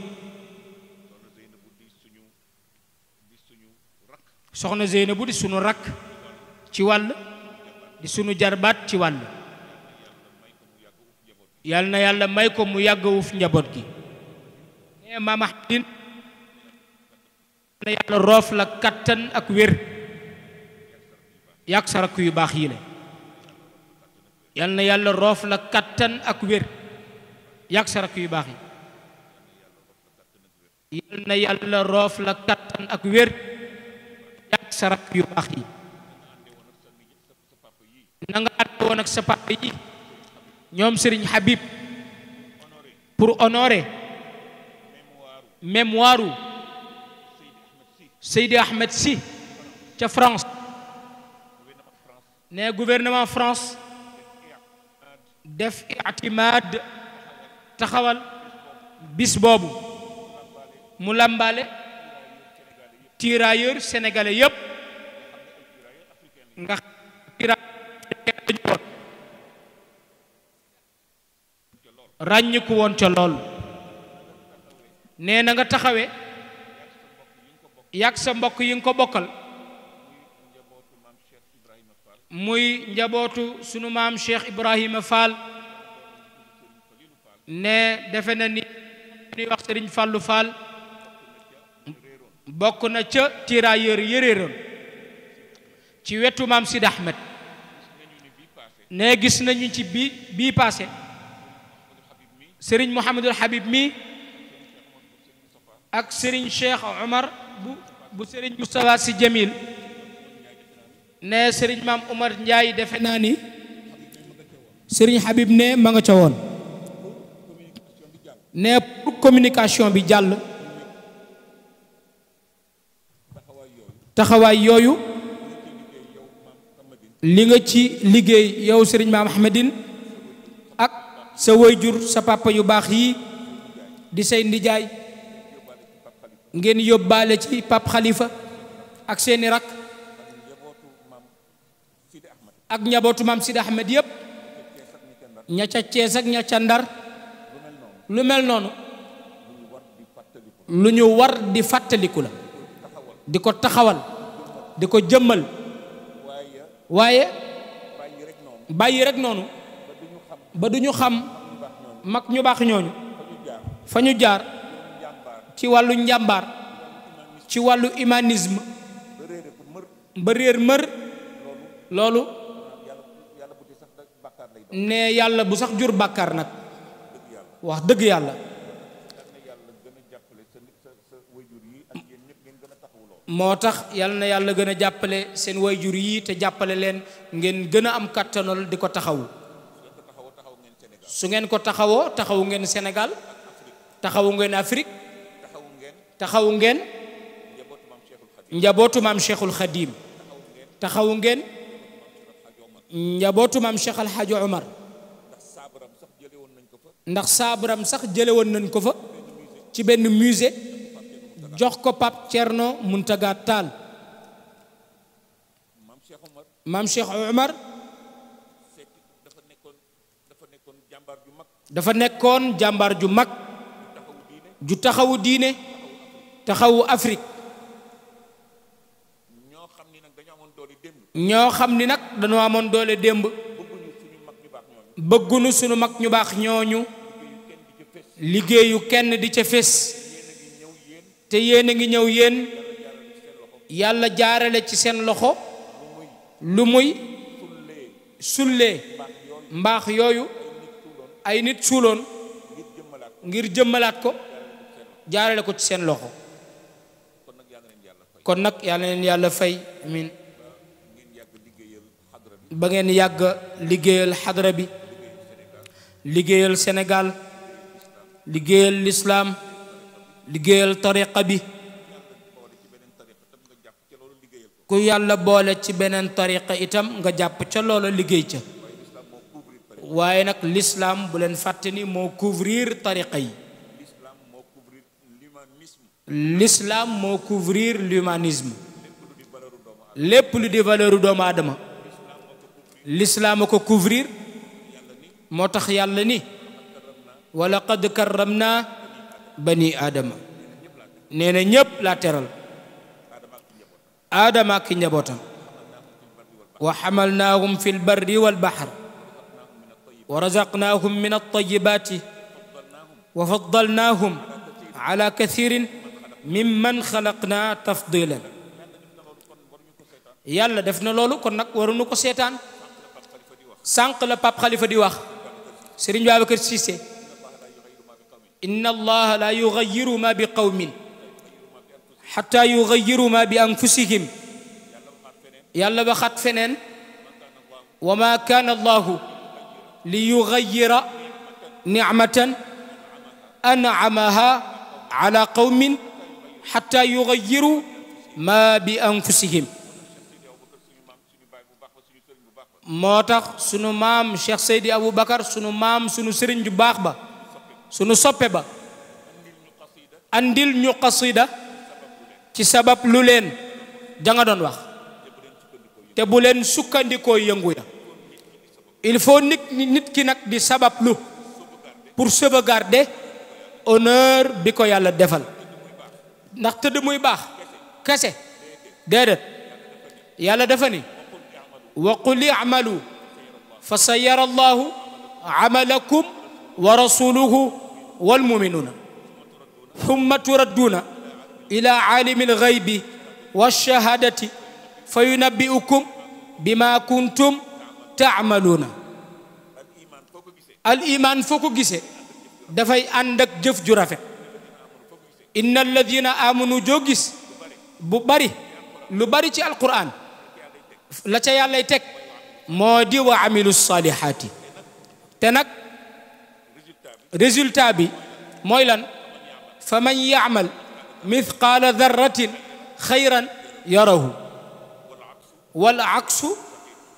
soxna Zeynabu di sunu rakk ci wàll di sunu jarbaat ci wàll yal na yàlla may ko mu yàgg wuuf njaboot gi nee maam Ahmadin na yàlla roof la kattan ak wér yàgg sa rakk yu baax yi la yal na yàlla roof la kattan ak wér yàgg sa rakk yu baax yi yal na yàlla roof la kattan ak wér yàgg sa rakk yu baax yi na nga ànd woon ak sa papa yi ñoom Serigne Habib pour honorer mémoire Seydi Ahmed Sy ca France ne gouvernement France def i'timaad taxawal bis boobu mu làmbaale tirailleurs sénégalais yépp nga ràññiku woon ca lool nee na nga taxawe yàgg sa mbokk yi nga ko bokkal muy njabootu sunu maam Cheikh Ibrahima Fall ne defe na ni ñuy wax Sëriñ Fallu Fall bokk na ca tirailleurs yëréeroon ci wetu maam Sid Ahmed ne gis nañu ci bii passé Sëriñ Mouhamadul Habib mi ak Sëriñ Cheikh Omar bu Sëriñ Moustapha Sy Jamil ne Sëriñ Maam Omar Ndiaye defe naa ni Sëriñ Habib ne ma nga ca woon ne pour communication bi jàll taxawaay yooyu li nga ci liggéey yow Sëriñ Maam Ahmadine ak sa wayjur sa papa yu baax yi di say ndijaay ngeen yóbbaale ci Pap Khalifa ak seeni rak ak njabootu maam Sidi Ahmed yépp ña ca Cees ak ña ca Ndar lu mel noonu lu ñu war di fàttaliku la di ko taxawal di ko jëmmal waaye bàyyi rek noonu ba du ñu xam mag ñu baax ñooñu fa ñu jaar ci wàllu njàmbaar ci wàllu humanisme ba réer mër loolu ne yàlla bu sax jur bàkkaar nag wax dëgg yàlla moo tax yal na yàlla gën a jàppale seen wayjur yi te jàppale leen ngeen gën a am kàttanal di ko taxawu su ngeen ko taxawoo taxawu ngeen Sénégal taxawu ngeen Afrique taxawu ngeen njabootu maam Cheikhul Khadim taxawu ngeen njabootu maam Cheikh Alhaji Omar ndax saabaram sax jële woon nañ ko fa ci benn musée jox ko Pape Thierno Mountaga Tall maam Cheikh Omar dafa nekkoon jàmbaar ju mag ju taxawu diine taxawu Afrique ñoo xam ni nag dañoo amoon doole démb bëggunu sunu mag ñu baax ñooñu liggéeyu kenn di ca fés te yéen a ngi ñëw yéen yàlla jaarale ci seen loxo lu muy sullee mbaax yooyu ay nit suuloon ngir jëmmalaat ko jaarale ko ci seen loxo kon nag yàlla leen yàlla fay amin ba ngeen yàgg liggéeyal xadra bi liggéeyal Sénégal liggéeyal lislaam liggéeyal tariqa bi ku yàlla boole ci beneen tariqa itam nga jàpp ca loola liggéey ca waaye nag lislaam bu leen fàtte ni moo couvrir tariqa yi lislaam moo couvrir l'humanisme lépp lu di valeuru doomu aadama lislaam a ko couvrir moo tax yàlla ni wa laqad karramna bani aadama nee na ñépp laa teral aadama ak njabootam wa xamalnaahum fi lbarri walbaxar wa razaqnaahum min altayibaati wa faddalnaahum ala kathirin mimman xalaqna tafdilan yàlla def na loolu kon nag waruñu ko seetaan sànq la Pape Khalifa di wax Serigne Babacar Cissé inna allaha la yughayyiru ma bi qawmin hatta yughayyiru ma bi anfusihim yàlla waxaat feneen wa ma kana allahu li yughayyira ni'matan an'amaha ala qawmin hatta yughayyiru ma bi anfusihim moo tax sunu maam Cheikh Seydi Aboubacar sunu maam sunu sëriñ ju baax ba sunu soppe ba andil ñu qasida ci sabab lu leen janga doon wax te bu leen sukkandikoo yëngu ya il faut nit ki nag di sabab lu pour sauvegarder honneur bi ko yàlla defal ndax tëdd muy baax kese déedéet yàlla dafa ni wa qul i'malu fa sayara allahu amalakum wa rasuluhu wal mu'minuna thumma turadduuna ila aalimi alghaybi walshahadati fa yunabbi'ukum bima kuntum taamaluuna al iman foo ko gisee dafay ànd ak jëf ju rafet inna alladina amanu joo gis bu bari lu bari ci alquran la ca yàllay teg moo di wa amilu salihaati te nag résultat bi mooy lan fa man yaamal mithqaala darratin xayran yarahu wal aksu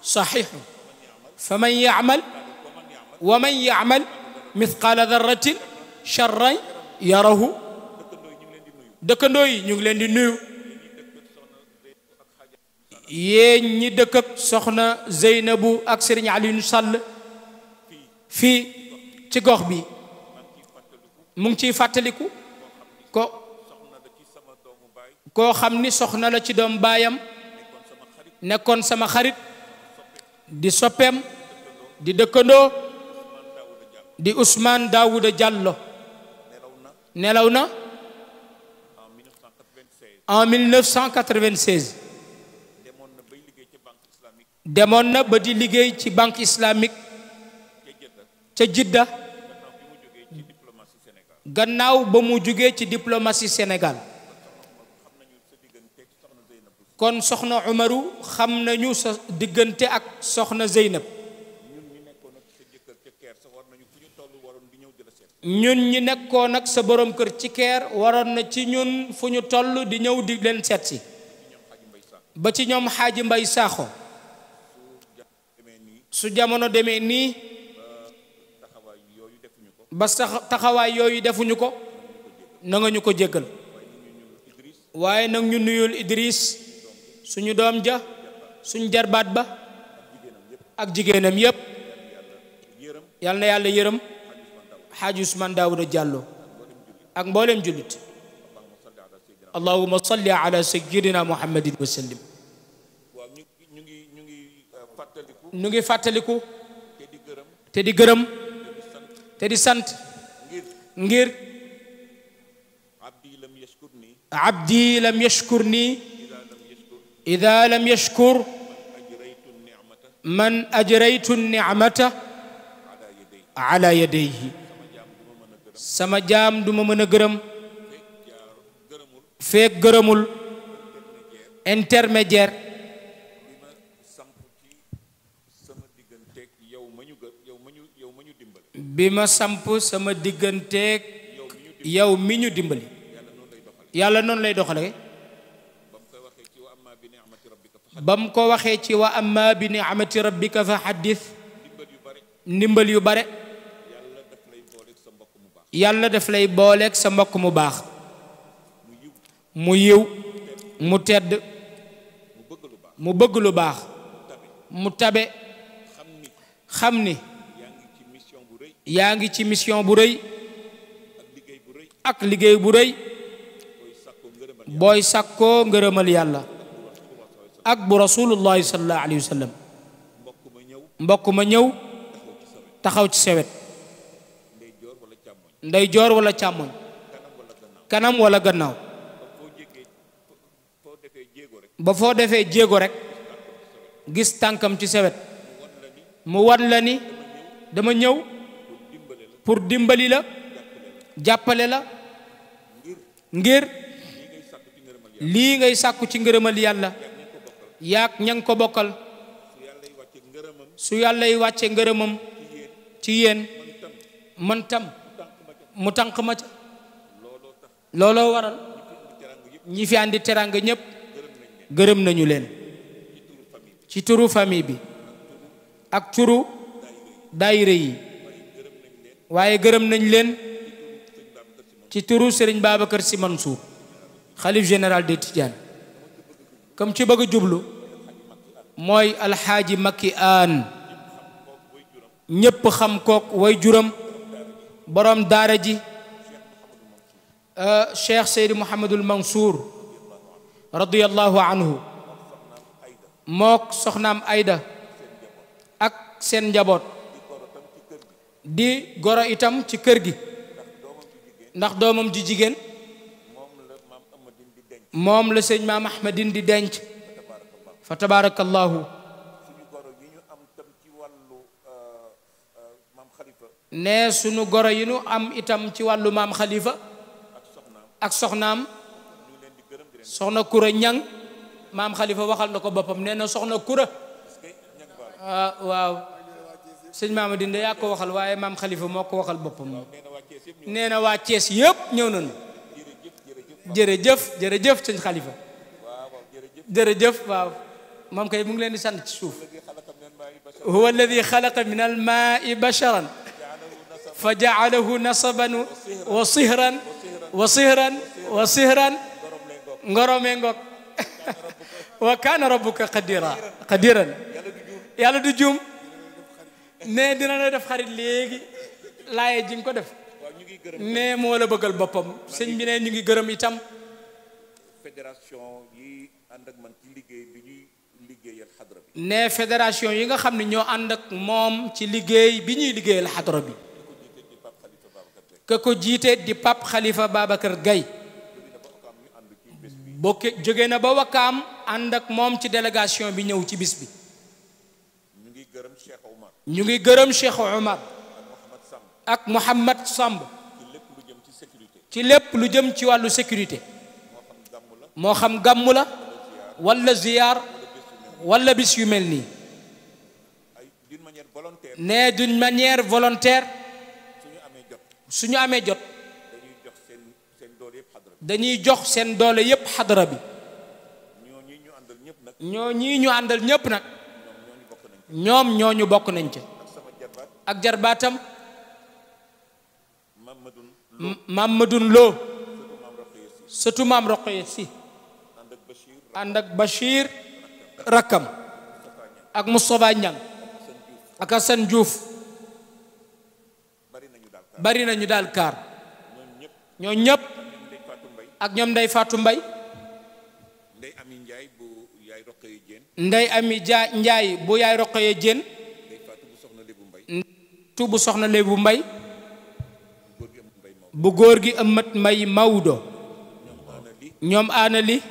saxiixu fa man yaamal wa man yaamal mithqaala darratin charran yarahu dëkkandoo yi ñu ngi leen di nuyu yéen ñi dëkk ak soxna Zeynabu ak Serigne Alioune Sall fii ci gox bi mu ngi ciy fàttaliku koo xam ni soxna la ci doom baayam nekkoon sama xarit di soppeem di dëkkandoo di Ousmane Daouda Diallo nelaw na en 1996 demoon na ba di liggéey ci banque islamique ca Jidda gannaaw ba mu jugee ci diplomatie Sénégal kon soxna Umaru xam nañu sa diggante ak soxna Zeynab ñun ñi nekkoon ak sa borom kër ci keer waroon na ci ñun fu ñu toll di ñëw di leen seet si ba ci ñoom Xaaji Mbay Saaxo su jamono demee nii ba taxawaay yooyu defuñu ko na nga ñu ko jéggal waaye nag ñu nuyul Idriss suñu doom ja suñu jarbaat ba ak jigéenam yépp yal na yàlla yërëm Xaaji Ousmane Daouda Diallo ak mboolem jullit allahumma salli ala sayyidina muhammadin wa sallim ñu ngi fàttaliku te di gërëm te di sant ngir abdi lam yashkurni ida lam yashkur man ajraytu ni'mata ala yadayhi sama jaam duma mën a gërëm feek gërëmul intermédiaire bi ma samp sama digganteeg yow mi ñu dimbali yàlla noonu lay doxale ba mu ko waxee ci wa amma bi ni'mati rabbika fa haddith ndimbal yu bare yàlla daf lay booleeg sa mbokk mu baax mu yiw mu tedd mu bëgg lu baax mu tabe xam ni yaa ngi ci mission bu rëy ak liggéey bu rëy booy sàkkoo ngërëmal yàlla ak bu rasulullahi sallallahu alayhi wa sallam mbokk ma ñëw taxaw ci sewet ndeyjoor wala càmmoñ kanam wala gannaaw ba foo defee jéego rek gis tànkam ci sewet mu wan la ni dama ñëw pour dimbali la jàppale la ngir lii ngay sàkku ci ngërëmal yàlla yaak ña ngi ko bokkal su yàllay wàcce ngërëmam ci yéen man tam mu tànq ma ca looloo waral ñi fi andi teranga ñépp gërëm nañu leen ci turu famille bi ak turu daayira yi waaye gërëm nañ leen ci turu Serigne Babacar Sy Mansour xalif général des Tidianes comme ci bëgg a jublu mooy alxaaji Makki Aan ñépp xam kook way juram borom daara ji Cheikh Seydi Mouhamadul Mansour radiyallahu anhu mook soxnaam Ayda ak seen njaboot di goro itam ci kër gi ndax doomam ji jigéen moom la sëñ maam Ahmadine di denc fa tabarakallahu ne sunu goro yi nu am itam ci wàllu maam Khalifa ak soxnaam soxna Kura Ñang maam Khalifa waxal na ko boppam nee na soxna Kura waaw sëñ Mamadine yaa ko waxal waaye maam Khalifa moo ko waxal boppam nee na waa Thiès yëpp ñëw nañu jërëjëf jërëjëf sëñ Khalifa jërëjëf waaw moom kay mu ngi leen di sant ci suuf huwa alladi xalaqa min almaai basharan fa jaalahu nasaban wa sihran wa sihran wa sihran ngorome ngok wa kaana rabbuka qadiran yàlla du juum ne dina la def xarit léegi laaye ji nga ko def ne moo la bëggal boppam sëñ bi ne ñu ngi gërëm itam fédération yi ànd ak man ci liggéey bi ñuy liggéeyal xadra bi ne fédération yi nga xam ne ñoo ànd ak moom ci liggéey bi ñuy liggéeyal xadra bi ka ko jiite di Pape Khalifa Babacar Gaye bokk jóge na ba Wakaam ànd ak moom ci délégation bi ñëw ci bis bi ñu ngi gërëm Cheikh Omar ak Mouhamad Samb ci lépp lu jëm ci wàllu sécurité moo xam gàmmu la wala ziyaar wala bis yu mel nii ne d'une manière volontaire suñu amee jot dañuy jox seen doole yépp xadara bi ñoo ñii ñu àndal ñépp nag ñoom ñooñu bokk nañ ca ak jarbaatam Mamadou Lo sëtu maam Roqaya Si ànd ak Bachir rakkam ak Moustapha Niang ak Assane Diouf bari nañu daal kaar ñoo ñëpp ak ñoom Ndey Fatou Mbay Ndey Ami Njaay bu yaay Roqaya Jéen tu bu soxna Lébu Mbay bu góor gi ëmmat Mbay Mawdo ñoom aanali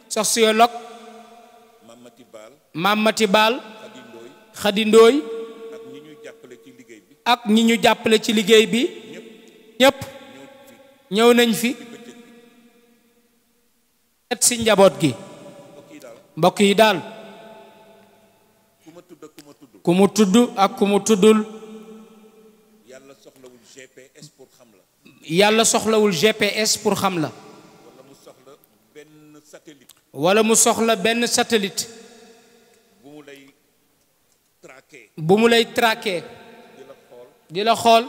sociologue Mamati Baal Xadi Ndooy ak ñi ñu jàppale ci liggéey bi ñépp ñëw nañ fi et si njaboot gi mbokk yi daal ku mu tudd ak ku mu tuddul yàlla soxlawul GPS pour xam la wala mu soxla benn satellite bu mu lay traquer di la xool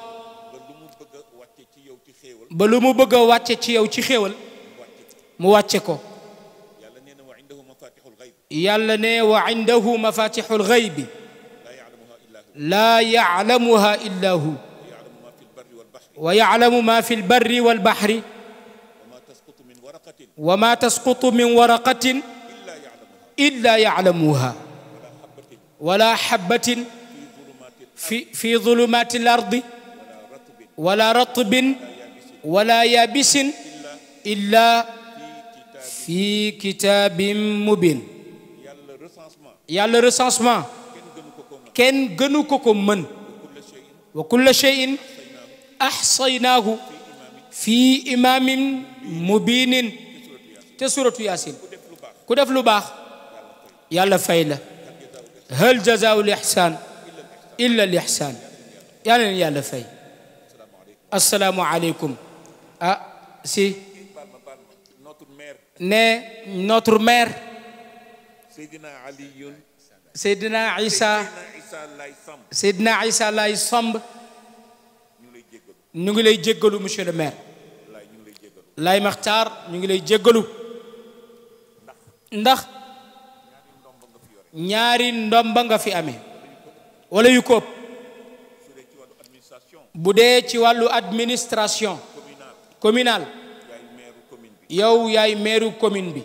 ba lu mu bëgg a wàcce ci yow ci xéewal mu wàcce ko yàlla ne wa indahu mafatixul xaybi laa yaclamuha illa hu wa yaclamu ma fi lbarri walbaxri wa ma tasqutu min waraqatin illa yaclamuha wala xabatin fi zulumaati lardi wala ratbin wala yabisin illa fi kitaabin mubin yàlla recensement kenn gënu ko ko mën wa kulla shay'in axsaynaahu fi imaamin mubinin te suratu yaasin ku def lu baax yàlla fay la hal jazaa'u l ihsaan illa l ihsaan yàlla leen yàlla fay assalaamu aleykum si ne notre maire Seydina Isa lay Samb Seydina Isa Laye Samb ñu ngi lay jéggalu ñu ngi lay jéggalu monsieur le maire laay ñu ngi lay jéggalu Laye Makhtar ñu ngi lay jéggalu ndax ñaari ndomba nga fi amee wala yu ko su dee ci wàllu administration bu dee ci wàllu administration communale yaay maire commune bi yow yaay maire commune bi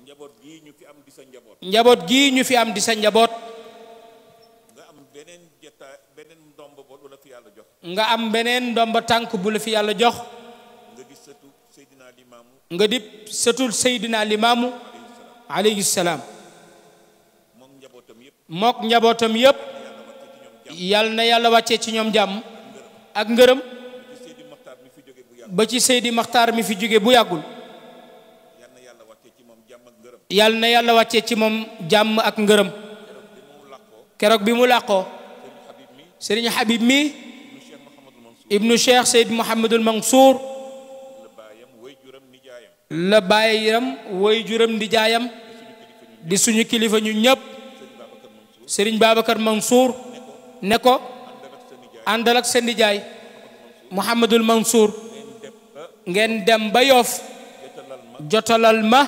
njaboot gii ñu fi am di sa njaboot njaboot gii ñu fi am di sa njaboot nga am beneen beneen ndomb bo lu la fi yàlla jox nga am beneen ndomba tànk bu la fi yàlla jox nga di sëtu Seydina Limaamu nga di sëtul Seydina Limaamu alayhi salaam moom njabootam yëpp mook njabootam yépp yal na yàlla wàccee ci ñoom jàmm ak ngërëm ci Seydi Maxtaar mi fi jóge bu yàgg ba ci Seydi Maxtaar mi fi jóge bu yàggul yal na yàlla wàccee ci moom jàmm ak ngërëm yal na yàlla wàccee ci moom jàmm ak ngërëm keroog bi mu làqoo Serigne Habib mi ibnu Cheikh Seyd Mouhamadul Mansour la baayam way juram nijaayam la bàyyiram woy juram di jaayam di suñu kilifa ñu ñëpp Serigne Babacar Mansour ne ko àndal ak sa nijaay Mouhamadul Mansour ngeen dem ba Yoff jotalal ma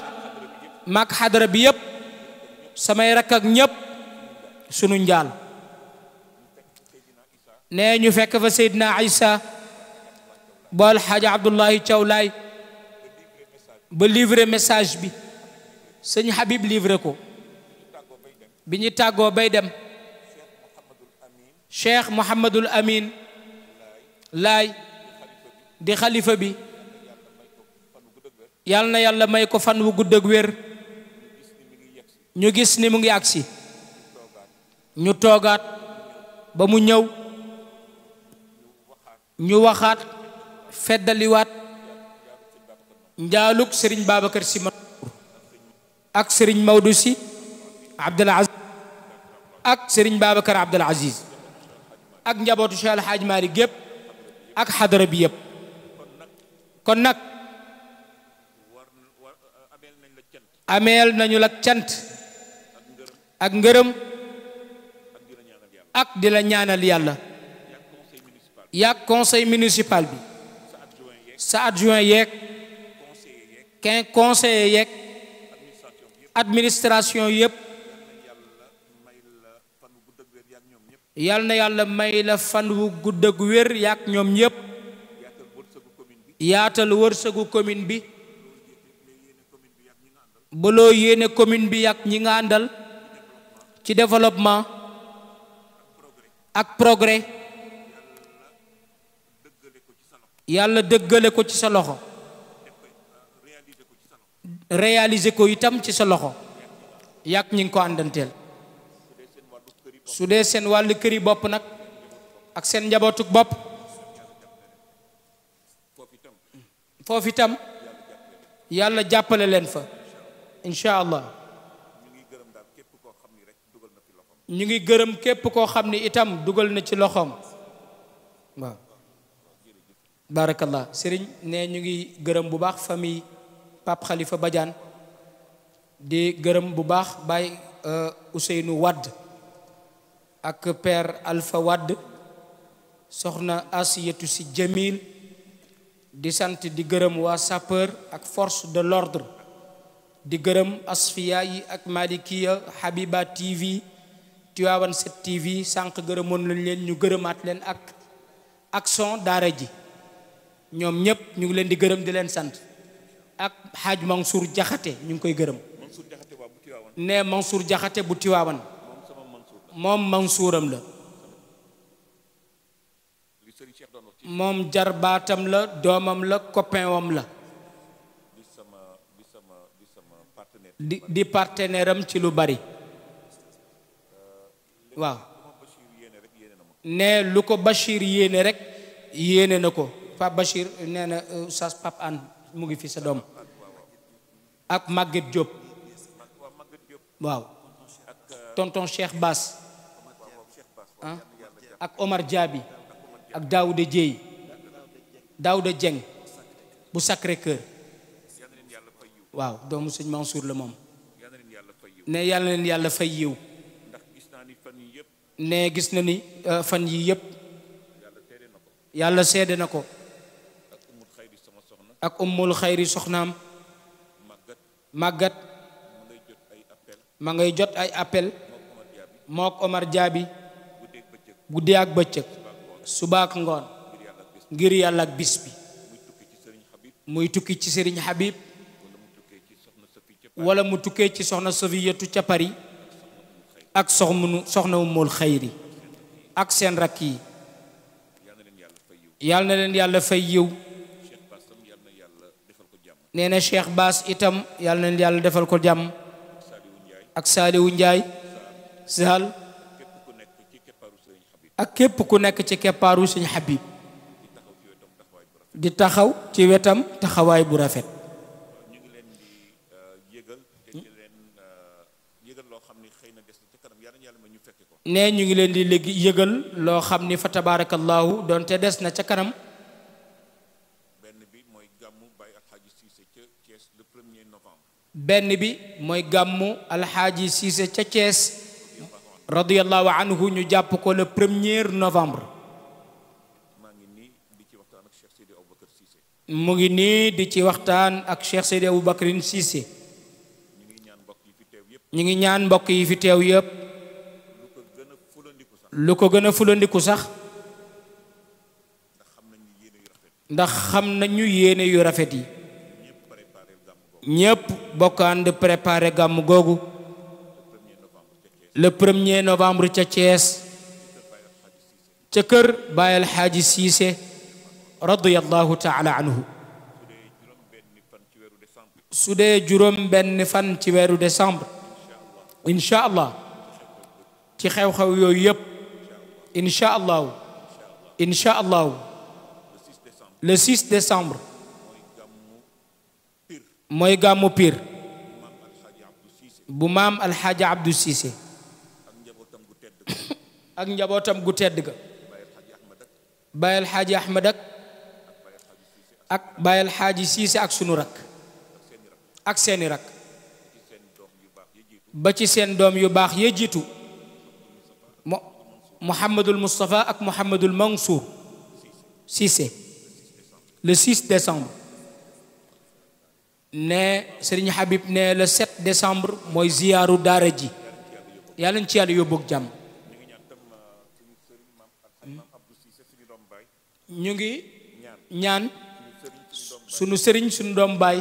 maak xadara bi yëpp samay rakk ak ñëpp sunu njaal nee ñu fekk fa Seydina Isa ba Alxaaji Abdullahi Thiaw Laay ba livrer message bi sëñ Habib livré ko bi ñu tàggoo bay dem Cheikh Mouhamadul Amin Laay di xalifa bi yal na yàlla may ko fan wu gudd ak wér ñu gis ni mu ngi agsi ñu toogaat ba mu ñëw ñu waxaat feddaliwaat njaaluk Serigne Babacar Sy Mansour ak Serigne Maodo Sy Abdoul Aziz ak Serigne Babacar Abdoul Aziz ak njabootu Cheikh El Hadj Malick gépp ak xadara bi yépp kon nag ameel nañu la cant ak ngërëm ak di la ñaanal yàlla yaag conseil municipal bi sa adjoint yeeg conseiller yeeg administration yépp yal na yàlla may la fan wu gudd ak wér yaag ñoom ñépp yaatal wërsëgu commune bi ba loo yéene commune bi yaag ñi nga àndal ci développement ak progrès yàlla dëggale ko ci sa loxo réaliser ko itam ci sa loxo yàq ñi ngi ko àndanteel su dee seen wàllu kër yi bopp nag ak seen njabootuk bopp foofu itam yàlla jàppale leen fa incha allah ñu ngi gërëm képp koo xam ni itam dugal na ci loxoom waaw barakallah sëriñ ne ñu ngi gërëm bu baax famille Pape Khalifa Badiane di gërëm bu baax Baye Ousseynou Wade ak père Alpha Wade soxna Asiyatu Si Jamil di sant di gërëm waa sapeur ak force de l'ordre di gërëm Asfiya yi ak Malikiya Habiba TV Tivaouane 7 TV sànq gërëmoon lañ leen ñu gërëmaat leen ak action daara ji ñoom ñëpp ñu ngi leen di gërëm di leen sant ak Hadj Mansour Jaxate ñu ngi koy gërëm ne Mansour Jaxate bu Tivaouane moom Mansouram la moom jarbaatam la doomam la copain wam la di partenaire am ci lu bari waaw ne lu ko Bachir yéene rek yéene na ko Pape Bachir nee na Oustaz Pape Anne mu ngi fi sa doom ak Maguette Diop waaw tonton Cheikh Bass ak Omar Diaby ak Daouda Dieye Daouda Dieng bu Sacré Cœur waaw doomu sëñ Mansour la moom ne yàlla na leen yàlla fay yiw ndax gis naa ni fan yi yëpp ne gis na ni fan yi yëpp yàlla teere na ko yàlla seede na ko ak umul xayri sama soxna ak ummul xayri soxnaam màggat ma ngay jot ay appel ma ngay jot ay appel mook Omar Jaabi guddee ak bëccëg subaak ngoon ngir yàlla ak bis bi muy tukki ci sëriñ Habib wala mu tukkee ci soxna Safiyatu ca Paris ak soxna Ummul Xayri ak seen rakk yi yàlla na leen yàlla fay yiw nee na Cheikh Bass itam yàlla na leen yàlla defal ko jàmm ak Saaliwu Njaay Sall ak képp ku nekk ci keppaaru sëriñ Habib di taxaw ci wetam taxawaay bu rafet ñu ngi leen di yëgal te di leen yëgal loo xam ni xëy na des na ca kanam yàlla ma ñu fekke ko ne ñu ngi leen di léegi yëgal loo xam ni fa tabarakallahu doonte des na ca kanam benn bi mooy gàmmu Baye Alxaaji Cissé ca Thiès le 1er novembre benn bi mooy gàmmu Alxaaji Cissé ca Thiès radiyallahu anhu ñu jàpp ko le 1er novembre mu ngi nii di ci waxtaan ak Cheikh Seydi Aboubacar Cissé ñu ngi ñaan mbokk yi fi teew yépp lu ko gën a fulandiku sax ndax xam nañu yéene yu rafet yi ñépp bokk ànd préparé gàmmu googu le 1er novembre ca Thiès ca kër Baye Alxaaji Cissé radiyallahu taala anhu su dee juróom benn fan ci weeru décembre incha allah ci xew-xew yooyu yépp incha allahu le 6 décembre mooy gàmmu Pire bu maam Alxaaji Abdou Cissé ak njabootam gu tedd ga Baye Alxaaji Ahmad ak Baye Alxaaji Cissé ak sunu rak ak seeni rak ba ci seen doom yu baax ya jiitu Mouhamadul Moustapha ak Mouhamadul Mansour Cissé le 6 décembre ne Serigne Habib ne le 7 décembre mooy ziyaaru daara ji yàlla nañ ci yàlla yóbbu ak jàmm ñu ngi ñaan sunu sëriñ sunu doom baay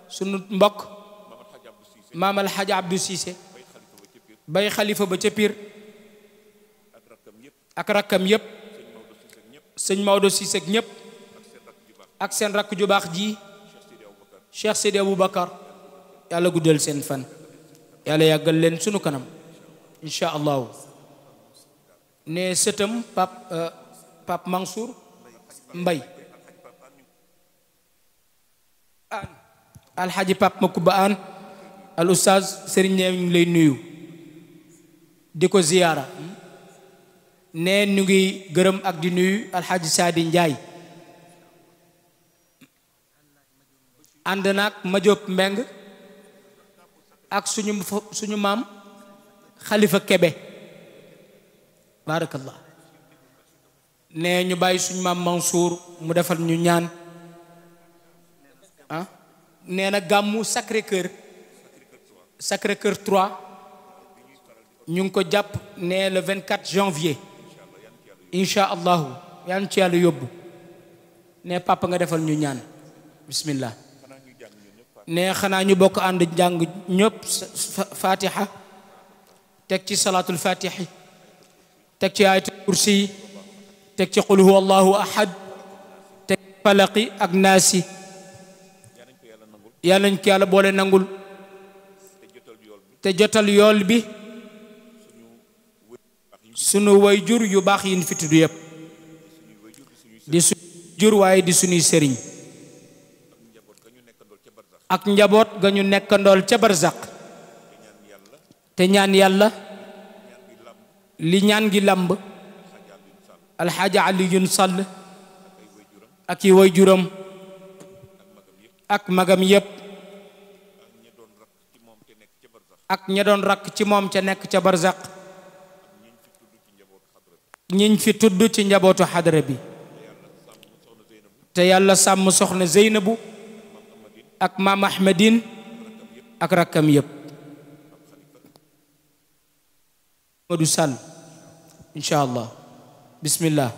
sunu mbokk maam Alxaaji Abdou Cissé bay xalifa ba ca Pire ak rakkam yépp sëñ Maodo Cissé ak ñépp ak seen rakk ju baax ji Cheikh Seydi Aboubacar yàlla guddal seen fan yàlla yàggal leen sunu kanam incha allahu ne sëtam Pape Mansour Mbay alxaaji Pape Makuba Aan al oustaz sëriñ ne ñu ngi lay nuyu di ko ziyaara ne ñu ngi gërëm ak di nuyu alxaaji Saadi Njaay ànd naag Majob Mbeng ak suñu maam Xalifa Kebe barakallah ne ñu bàyyi suñu maam Mansour mu defal ñu ñaan nee na gàmmu Sacré-Cœur 3 ñu ngi ko jàpp ne le 24 janvier incha allahu yal na ci yàlla yóbbu ne papa nga defal ñu ñaan bismillah ne xanaa ñu bokk ànd jàng ñëpp fatiha teg ci salaatul fatihi teg ci ayatul kursi teg ci qul huwa allahu ahad teg falaqi ak naasi yàlla nañ ko yàlla boole nangul te jotal yool bi sunu wayjur yu baax yi ñu fi tudd yépp di suñu jur waaye di suñuy sëriñ ak njaboot ga ñu nekkandool ca barzaq te ñaan yàlla li ñaan gi làmb alxaaja Aliyun Sall ak i wayjuram ak magam yépp ak ña doon rakk ci moom ca nekk ca barzaq ñiñ fi tudd ci njabootu xadra bi te yàlla sàmm soxna Zeynabu ak maam Ahmadine ak rakkam yépp Modou Sall incha allah bismillah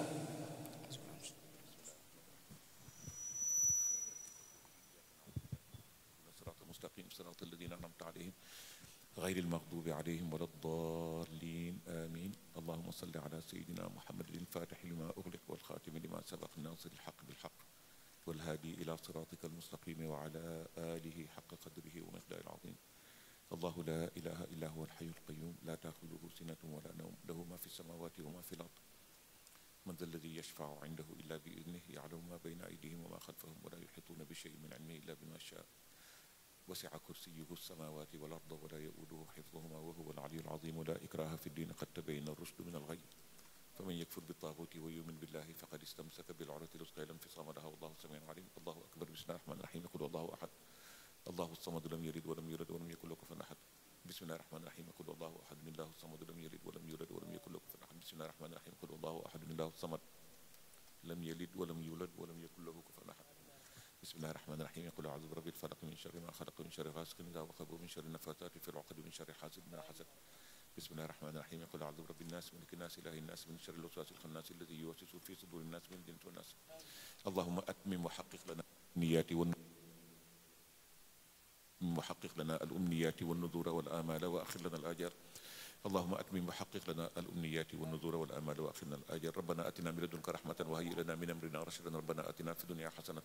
غير المغضوب عليهم ولا الضالين آمين اللهم صل على سيدنا محمد الفاتح لما أغلق والخاتم لما سبق الناصر الحق بالحق والهادي إلى صراطك المستقيم وعلى آله حق قدره ومقداره العظيم الله لا إله إلا هو الحي القيوم لا تأخذه سنة ولا نوم له ما في السماوات وما في الأرض من ذا الذي يشفع عنده إلا بإذنه يعلم ما بين أيديهم وما خلفهم ولا يحيطون بشيء من علمه إلا بما شاء وسع كرسيه السماوات والأرض ولا يؤوده حفظهما وهو العلي العظيم لا إكراه في الدين قد تبين الرشد من الغي فمن يكفر بالطاغوت ويؤمن بالله فقد استمسك بالعروة الوثقى لا انفصام لها والله سميع عليم الله أكبر بسم الله الرحمن الرحيم قل الله أحد الله الصمد لم يلد ولم يولد ولم يكن له كفوا أحد بسم الله الرحمن الرحيم قل الله أحد الله الصمد لم يلد ولم يولد ولم يكن له كفوا أحد بسم الله الرحمن الرحيم قل الله أحد الله الصمد لم يلد ولم يولد ولم يكن له كفوا أحد بسم الله الرحمن الرحيم قل أعوذ برب الفلق من شر ما خلق من شر غاسق إذا وقب ومن شر النفاثات في العقد ومن شر حاسد ما حسد بسم الله الرحمن الرحيم قل أعوذ برب الناس ملك الناس إله الناس من شر الوسواس الخناس الذي يوسوس في صدور الناس من الجنة والناس اللهم أتمم وحقق لنا الأمنيات والنذور والآمال وأخر لنا الآجال اللهم أتمم وحقق لنا الأمنيات والنذور والآمال وأخر لنا الآجال ربنا آتنا من لدنك رحمة وهيئ لنا من أمرنا رشدا ربنا آتنا في الدنيا حسنة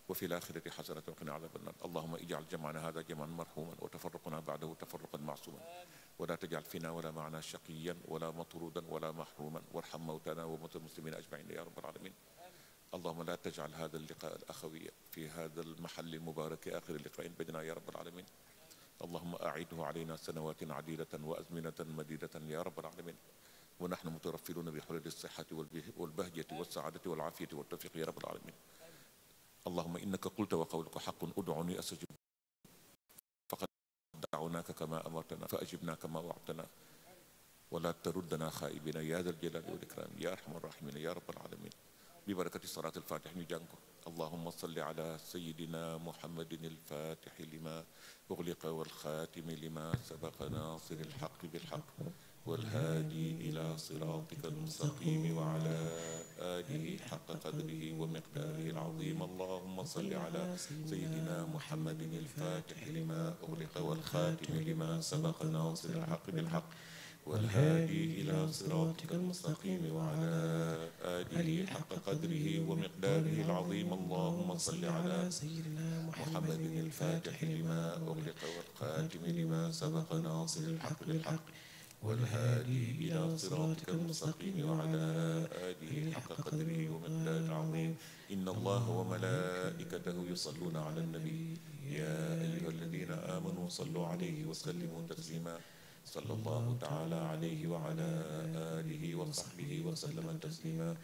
وفي الآخرة حسنة وقنا عذاب النار اللهم اجعل جمعنا هذا جمعا مرحوما وتفرقنا بعده تفرقا معصوما ولا تجعل فينا ولا معنا شقيا ولا مطرودا ولا محروما وارحم موتانا وموتى المسلمين أجمعين يا رب العالمين اللهم لا تجعل هذا اللقاء الأخوي في هذا المحل المبارك آخر اللقاء بيننا يا رب العالمين اللهم أعيده علينا سنوات عديدة وأزمنة مديدة يا رب العالمين ونحن مترفلون بحلل الصحة والبهجة والسعادة والعافية والتوفيق يا رب العالمين اللهم إنك قلت وقولك حق ادعني أستجب فقد دعوناك كما أمرتنا فأجبنا كما وعدتنا ولا تردنا خائبين يا ذا الجلال والإكرام يا أرحم الراحمين يا رب العالمين ببركة صلاة الفاتح نجانكو اللهم صل على سيدنا محمد الفاتح لما أغلق والخاتم لما سبق ناصر الحق بالحق والهادي إلى صراطك المستقيم وعلى آله حق قدره ومقداره العظيم اللهم صل على سيدنا محمد الفاتح لما أغلق والخاتم لما سبق ناصر الحق بالحق والهادي إلى صراطك المستقيم وعلى آله حق قدره ومقداره العظيم اللهم صل على سيدنا محمد الفاتح لما أغلق والخاتم لما سبق ناصر الحق بالحق والهادي إلى صراطك المستقيم وعلى آله حق قدره ومقداره العظيم إن الله وملائكته يصلون على النبي يا أيها الذين آمنوا صلوا عليه وسلموا تسليما صلى الله تعالى عليه وعلى آله وصحبه وسلم تسليما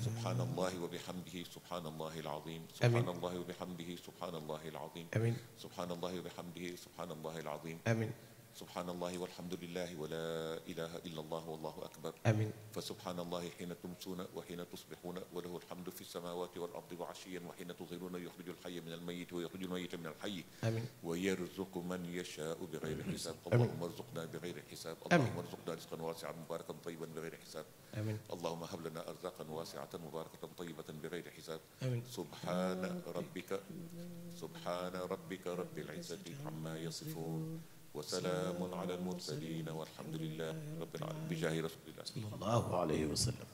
سبحان الله وبحمده سبحان الله العظيم سبحان الله وبحمده سبحان الله العظيم آمين سبحان الله وبحمده سبحان الله العظيم آمين سبحان الله والحمد لله ولا إله إلا الله والله أكبر آمين فسبحان الله حين تمسون وحين تصبحون وله الحمد في السماوات والأرض وعشيا وحين تظهرون يخرج الحي من الميت ويخرج الميت من الحي آمين ويرزق من يشاء بغير حساب اللهم ارزقنا بغير حساب اللهم ارزقنا رزقا واسعا مباركا طيبا بغير حساب آمين اللهم هب لنا أرزاقا واسعة مباركة طيبة بغير حساب آمين سبحان ربك رب العزة عما يصفون وسلام على المرسلين والحمد لله رب العالمين بجاه رسول الله صلى الله عليه وسلم